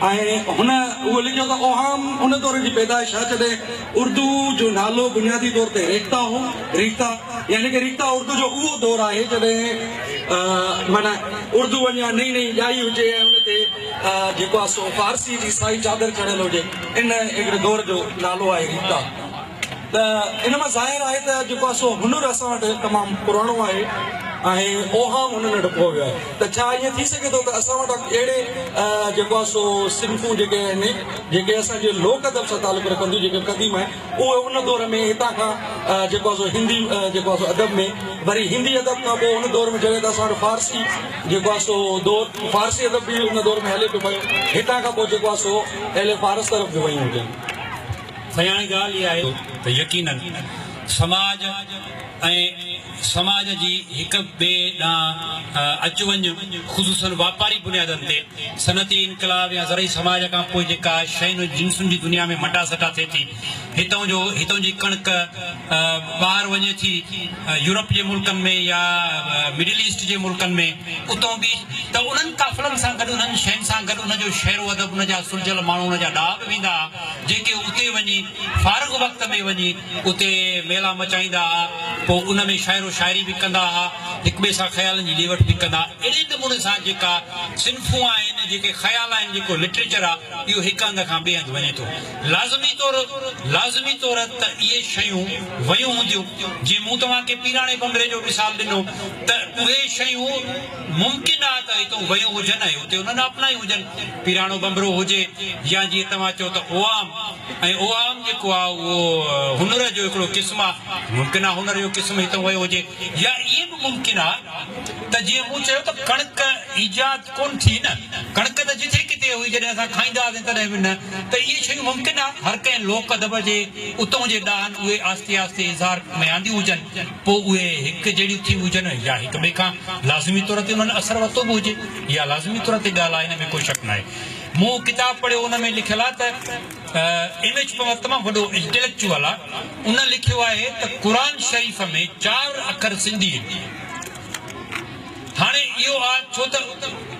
۽ هن اهو لکيو ته اوهام ان دور جي پيدائش آهي جڏهن اردو جو نالو بنيادي طور تي ريختا هو، ريختا يعني ڪه ريختا اردو جو اهو دور آهي جڏهن معنيٰ اردو اڃا نئين نئين ڄائي هجي ۽ ان تي جيڪو آهي سو فارسي جي سائي چادر چڙهيل هجي. ان هڪڙي دور جو نالو آهي ريتا ته ان مان ظاهر آهي ته جيڪو آهي سو هنر اسان وٽ تمام پراڻو آهي ۽ اوهام هن ۾ ڍڪو ويو آهي ته ڇا ائين ٿي سگهي ٿو ته اسان وٽ اهڙي جيڪو آهي سو صنفون جيڪي آهن جيڪي اسان جي لوڪ ادب سان تعلق رکن ٿيون جيڪي قديم آهن اهي ان دور ۾ هتان کان جيڪو آهي سو هندي جيڪو آهي سو ادب ۾ وري هندي ادب کان پوء ان دور ۾ جڏهن ته اسان وٽ فارسي جيڪو آهي سو دور فارسي ادب به ان دور ۾ هلي پيو پيو هتان کان پوء جيڪو آهي سو اهل فارس طرف به ويون هجن. سائين هاڻي ڳالهه اها آهي ته يقينن سماج ۽ سماج جي هڪ ٻئي ڏانهن اچ وڃ خصوصن واپاري بنيادن تي صنعتي انقلاب يا زرعي سماج کان پوء جيڪا شين ۽ جنسن جي دنيا ۾ مٽاسٽا ٿئي ٿي هتئون جو هتئون جي ڪڻڪ ٻاهر وڃي ٿي يورپ جي ملڪن ۾ يا مڊل ايسٽ جي ملڪن ۾ اتئون به ته انهن قافلن سان گڏ انهن شين سان گڏ ان جو شعر و ادب ان جا سلجهيل ماڻهو ان جا ڏاها به ويندا ها جيڪي اتي وڃي فارغ وقت ۾ وڃي اتي ميلا مچائيندا ها پوء ان ۾ شعر و شاعري به ڪندا ها هڪ ٻئي سان خيالن جي ڏي وٺ به ڪندا ها اهڙي نموني سان جيڪا صنفون آهن جيڪي خيال آهن جيڪو لٽريچر آهي اهو هڪ هنڌ کان ٻئي هنڌ وڃي ٿو. لازمي طور لازمي طور ته اهي شيون ويون هونديون، جيئن مون توهان کي پيراڻي بنگلي جو مثال ڏنو ته اهي شيون ممڪن آهي ته هتون ويون هجن ۽ اتي انهن اپنايون هجن، پيراڻو بنبرو هجي يا جيئن توهان چئو ته اوهام ۽ اوهام جيڪو آهي اهو هنر جو هڪڙو قسم آهي، ممڪن آهي هنر جو قسم هتون ويو هجي يا ائين به ممڪن آهي ته جيئن مون چيو ته ڪڻڪ ايجاد ڪونه ٿي نه، ڪڻڪ ته جٿي ڪٿي هئي، جڏهن اسان کائيندا هئاسين تڏهن به نه، ته اهي شيون ممڪن آ هر ڪنهن لوڪ ادب جي اتئون جي ڏاهن اهي آهستي آهستي اظهار ۾ آنديون هجن، پوء اهي هڪ جهڙيون ٿيون هجن يا هڪ ٻئي کان لازمي طور تي انهن اثر ورتو به هجي، اها لازمي طور تي ڳالهه آ ان ۾ ڪو شڪ ناهي. مون ڪتاب پڙهيو ان ۾ لکيل آ ته ايم ايچ پنهور تمام وڏو انٽيليڪچوئل آ، ان لکيو آهي ته قرآن شريف ۾ چار اکر سنڌي آهن. هاڻي اهو آ ڇو ته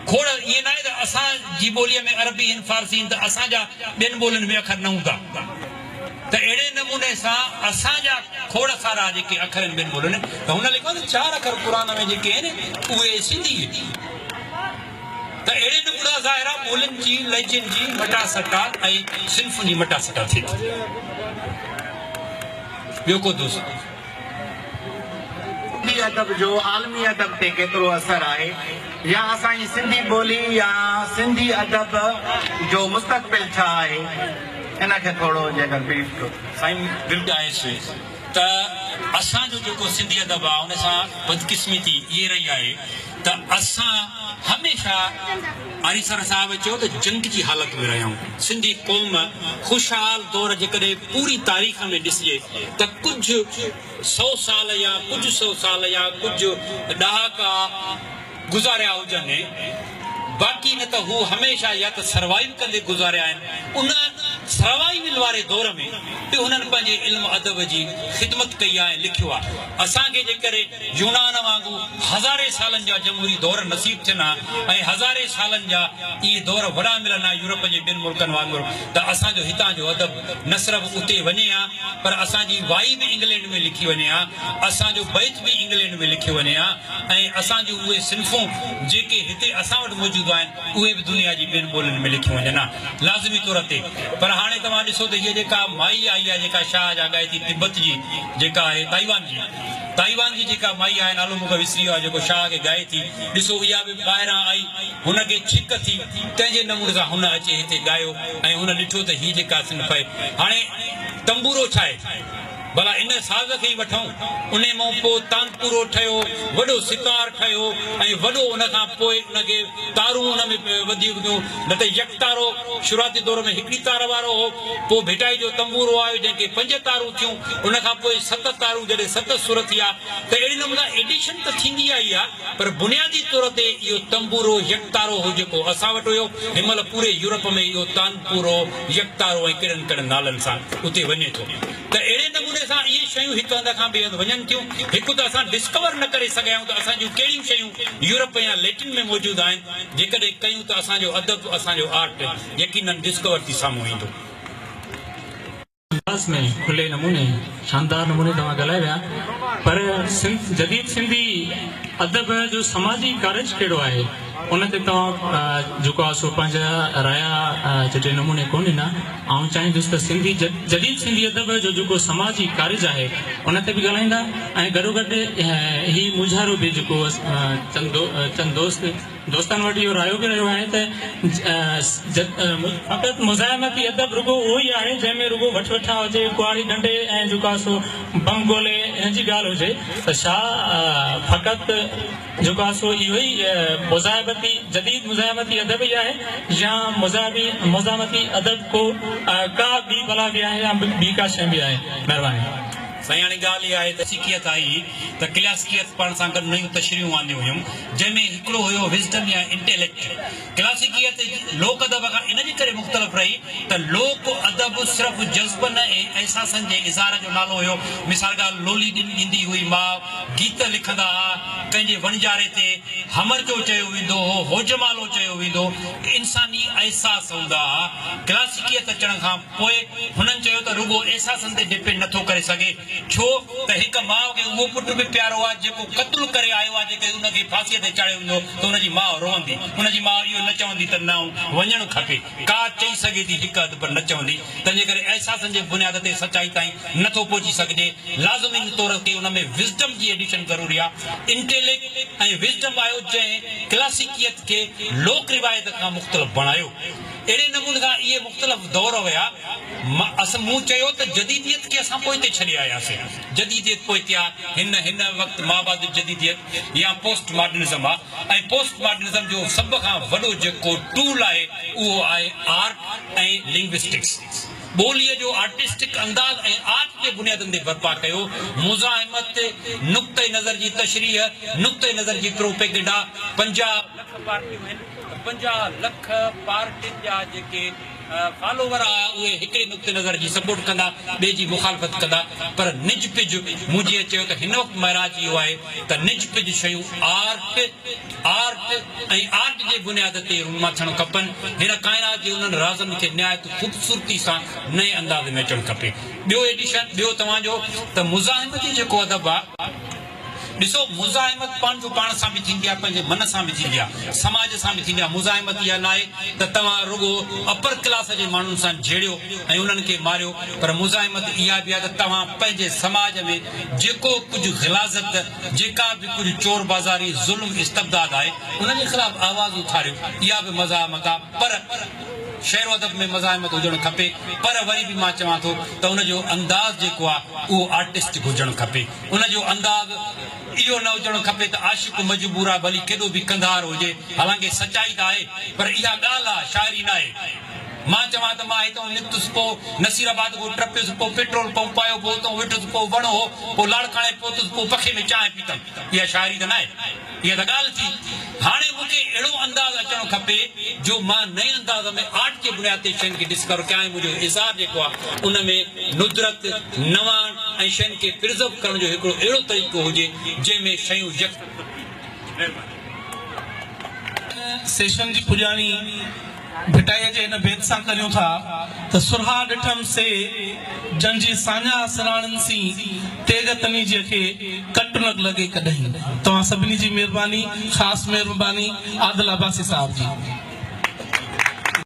کوڙ ائين ناهي ته اسان جي ٻوليء ۾ عربي هن فارسي هن ته اسان جا ٻين ٻولين ۾ اکر نه هوندا ته اهڙي نموني سان اسان جا کوڙ سارا جيڪي اکر آهن ٻين ٻولين ۾ ته هن لکيو آهي ته چار اکر قرآن ۾ جيڪي آهن اهي سنڌي آهن ته اهڙي نموني سان ظاهر آ ٻولين جي لهجن جي مٽاسٽا ۽ صنفن جي مٽاسٽا ٿئي ٿي. ٻيو ڪو دوست. سنڌي ادب جو عالمي ادب تي ڪيترو اثر آهي يا اسان جي سنڌي ٻولي يا سنڌي ادب جو مستقبل ڇا آهي ان کي ٿورو جيڪر بريف ڪيو. سائين بلڪل آهي سو ته اسان جو جيڪو سنڌي ادب آهي ان سان بدقسمتي اهي رهي آهي ته اسان هميشه آريسر صاحب چيو ته جنگ جي حالت ۾ رهيا آهيون سنڌي قوم خوشحال دور جيڪڏهن پوري تاريخ ۾ ڏسجي ته ڪجهه سئو سال يا ڪجهه سئو سال يا ڪجهه ڏهاڪا گذاريا هجن باقي نه ته هو هميشه يا ته سروائيو ڪندي گذاريا آهن ان سروائيول واري دور ۾ به هنن پنهنجي علم ادب جي خدمت ڪئي آهي ۽ لکيو آهي. اسان کي جيڪڏهن يونان وانگو هزارين سالن جا جمهوري دور نصيب ٿين ها ۽ هزارين سالن جا اهي دور وڏا ملن ها يورپ جي ٻين ملڪن وانگر ته اسان جو هتان جو ادب نه صرف اتي وڃي ها پر اسان جي وائي به انگلينڊ ۾ لکي وڃي ها، اسان جو بيت به انگلينڊ ۾ لکيو وڃي ها ۽ اسان جون اهي صنفون جيڪي هتي اسان وٽ موجود آهن اهي به دنيا جي ٻين ٻولين ۾ لکيون وڃن ها لازمي طور تي. پر هاڻي توهان ڏسو ته هيء جيڪا مائي آئي آهي جيڪا شاهه جا ڳائي ٿي تبت جي جيڪا آهي تائيوان جي تائيوان جي جيڪا مائي آهي نالو مون کي وسري ويو آهي جيڪو شاهه کي ڳائي ٿي ڏسو اها به ٻاهران آئي هن کي ڇڪ ٿي تنهن جي نموني سان هن اچي هتي ڳايو ۽ هن ڏٺو ته هي جيڪا صنف آهي هاڻي تنبورو ڇا آهي؟ ڀلا ان ساز کي ئي وٺون. انهي مئون پوء تانپورو ٺهيو، وڏو ستار ٺهيو ۽ وڏو ان کان پوء ان کي تارون ان ۾ وڌيڪ ٿيون، نه ته يڪتارو شروعاتي دور ۾ هڪڙي تار وارو هو، پوء ڀٽائي جو تنبورو آيو جنهن کي پنج تارون ٿيون، ان کان پوء ست تارون جڏهن ست سر ٿيا ته اهڙي نموني سان ايڊيشن ته ٿيندي آئي آهي پر بنيادي طور تي اهو تنبورو يڪتارو هو جيڪو اسان وٽ هيو، هن مهل پوري يورپ ۾ اهو تانپورو يڪتارو ۽ ڪهڙن ڪهڙن نالن سان اتي وڃي ٿو ته اهڙي نموني سان اهي شيون هڪ هنڌ کان ٻئي هنڌ وڃن ٿيون. هڪ ته اسان ڊسڪور نه ڪري سگهيا آهيون ته اسان جون ڪهڙيون شيون يورپ يا ليٽن ۾ موجود آهن، جيڪڏهن ڪيون ته اسان جو ادب، اسان جو آرٽ يقينن ڊسڪور ٿي سامهون ايندو. انداز ۾ کلي نموني شاندار نموني توهان ڳالهائي ويا پر سنڌ جديد سنڌي ادب جو سماجي ڪارج ڪهڙو آهي ان تي توهان جيڪو آهي سو پنهنجا رايا چٽي نموني ڪونه ڏنا آئون چاهيندس ته سنڌي جديد سنڌي ادب جو جيڪو سماجي ڪارج آهي ان تي به ڳالهائيندا ۽ گڏوگڏ هي مونجهارو به جيڪو چند دوست دوستن وٽ اهو رايو به رهيو آهي ته فقط مزاحمتي ادب رڳو اهو ئي آهي جنهن ۾ رڳو وٺ وٺان هجي، ڪهاڙي ڏنڊي ۽ جيڪو آهي سو بم گولي ان جي ڳالهه هجي ته ڇا فقط جيڪو آهي سو اهو ئي مزاحمتي جديد مزاحمتي ادب ئي آهي يا مزاحمتي ادب ڪو ڪا ٻي بلا به آهي يا ٻي ڪا شيء به آهي؟ مهرباني. سائين هاڻي ڳالهه اها آهي ته ڪلاسيڪيت آئي ته ڪلاسيڪيت پاڻ سان گڏ نيون تشريحون آنديون هيون جنهن ۾ هڪڙو هيو وزڊم يا انٽيليڪٽ. ڪلاسيڪيت لوڪ ادب کان ان جي ڪري مختلف رهي ته لوڪ ادب صرف جذبن ۽ احساسن جي اظهار جو نالو هيو. مثال ڳالهه لولي ڏيندي هئي ماء، گيت لکندا ها، ڪنهن جي وڻجاري تي همرچو چيو ويندو هو، هوجمالو چيو ويندو هو، انساني احساس هوندا ها. ڪلاسيڪيت اچڻ کان پوء هنن چيو ته رڳو احساسن تي ڊپينڊ نٿو ڪري سگهي. ڇو ته هڪ ماء کي اهو پٽ به پيارو آهي جيڪو قتل ڪري آيو آهي جيڪڏهن ان کي ڦاسيء تي چاڙهيو ويندو ته ان جي ماء روئندي ان جي ماء اهو نه چوندي ته نه وڃڻ کپي ڪا چئي سگهي ٿي هڪ اڌ پر نه چوندي تنهنجي ڪري احساسن جي بنياد تي سچائي تائين نه ٿو پهچي سگهجي لازمي طور تي ان ۾ وزڊم جي ايڊيشن ضروري آهي انٽيليڪٽ ۽ وزڊم آيو جنهن ڪلاسيڪيت کي لوڪ روايت کان مختلف بڻايو. اهڙي نموني سان اهي مختلف دور هيا. مون چيو ته جديديت کي اسان پوئتي ڇڏي آياسين. جديديت پوئتي آ. هن هن وقت مابعد الجديديت يا پوسٽ ماڊرنزم آ ۽ پوسٽ ماڊرنزم جو سڀ کان وڏو جيڪو ٽول آهي اهو آهي آرٽ ۽ لنگوسٽڪس. ٻوليء جو آرٽسٽڪ انداز ۽ آرٽ جي بنيادن تي برپا ڪيو. مزاحمت، نقطه نظر جي تشريح، نقطه نظر جي پروپيگنڊا، 50 لک پارٽيون هن. ته 50 لک پارٽين جا جيڪي فالوور آ اهي هڪڙي نقطي نظر جي سپورٽ ڪندا ٻئي جي مخالفت ڪندا پر نج پج مون جيئن چيو ته هن وقت معراج اهو آهي ته نج پج شيون آرٽ آرٽ ۽ آرٽ جي بنياد تي رونما ٿيڻ کپن هن ڪائنات جي انهن رازن کي نهايت خوبصورتي سان نئين انداز ۾ اچڻ کپي ٻيو ايڊيشن ٻيو توهان جو ته مزاحمتي جيڪو ادب آ. ڏسو مزاحمت پنهنجو پاڻ سان به ٿيندي آهي، پنهنجي من سان به ٿيندي آهي، سماج سان به ٿيندي آهي، مزاحمت اها ناهي ته توهان رڳو اپر ڪلاس جي ماڻهن سان جهيڙيو ۽ انهن کي ماريو پر مزاحمت اها به آهي ته توهان پنهنجي سماج ۾ جيڪو ڪجهه غلاظت، جيڪا به ڪجهه چور بازاري، ظلم استبداد آهي ان جي خلاف آواز اٿاريو اها به مزاحمت آهي پر شعر و ادب ۾ مزاحمت هجڻ کپي پر وري به مان چوان ٿو ته ان جو انداز جيڪو آهي اهو آرٽسٽڪ هجڻ کپي. ان جو انداز اهو نه هجڻ کپي ته عاشق مجبور آ ڀلي ڪيڏو به ڪنڌار هجي، حالانڪه سچائي ته آهي پر اها ڳالهه آ شاعري ناهي. مان چوان ته مان هتئون نڪتس پوء نصير آباد کان ٽپيس پوء پيٽرول پمپ آيو پوء اتئون ويٺس پوء وڻ هو پوء لاڙڪاڻي پهتس پوء پکي ۾ چانهه پيتم اها شاعري ته ناهي اها ته ڳالهه ٿي. هاڻي مون کي اهڙو انداز اچڻ کپي جو مان نئين انداز ۾ آرٽ جي بنياد تي شين کي ڊسڪور ڪيان ۽ منهنجو اظهار جيڪو آهي ان ۾ ندرت، نواڻ ۽ شين کي پرزرو ڪرڻ جو هڪڙو اهڙو طريقو هجي جنهن ۾ شيون يڪ. مهرباني. هن سيشن جي پڄاڻي ڀٽائيء جي هن بيت سان ڪريون ٿا ته، سرها ڏٺم سي، جن جي ساڃاهه سراڻن سين، تيغ تنيجيء کي ڪٽ نه لڳي ڪڏهين. توهان سڀني جي مهرباني، خاص مهرباني عادل عباسي صاحب جي.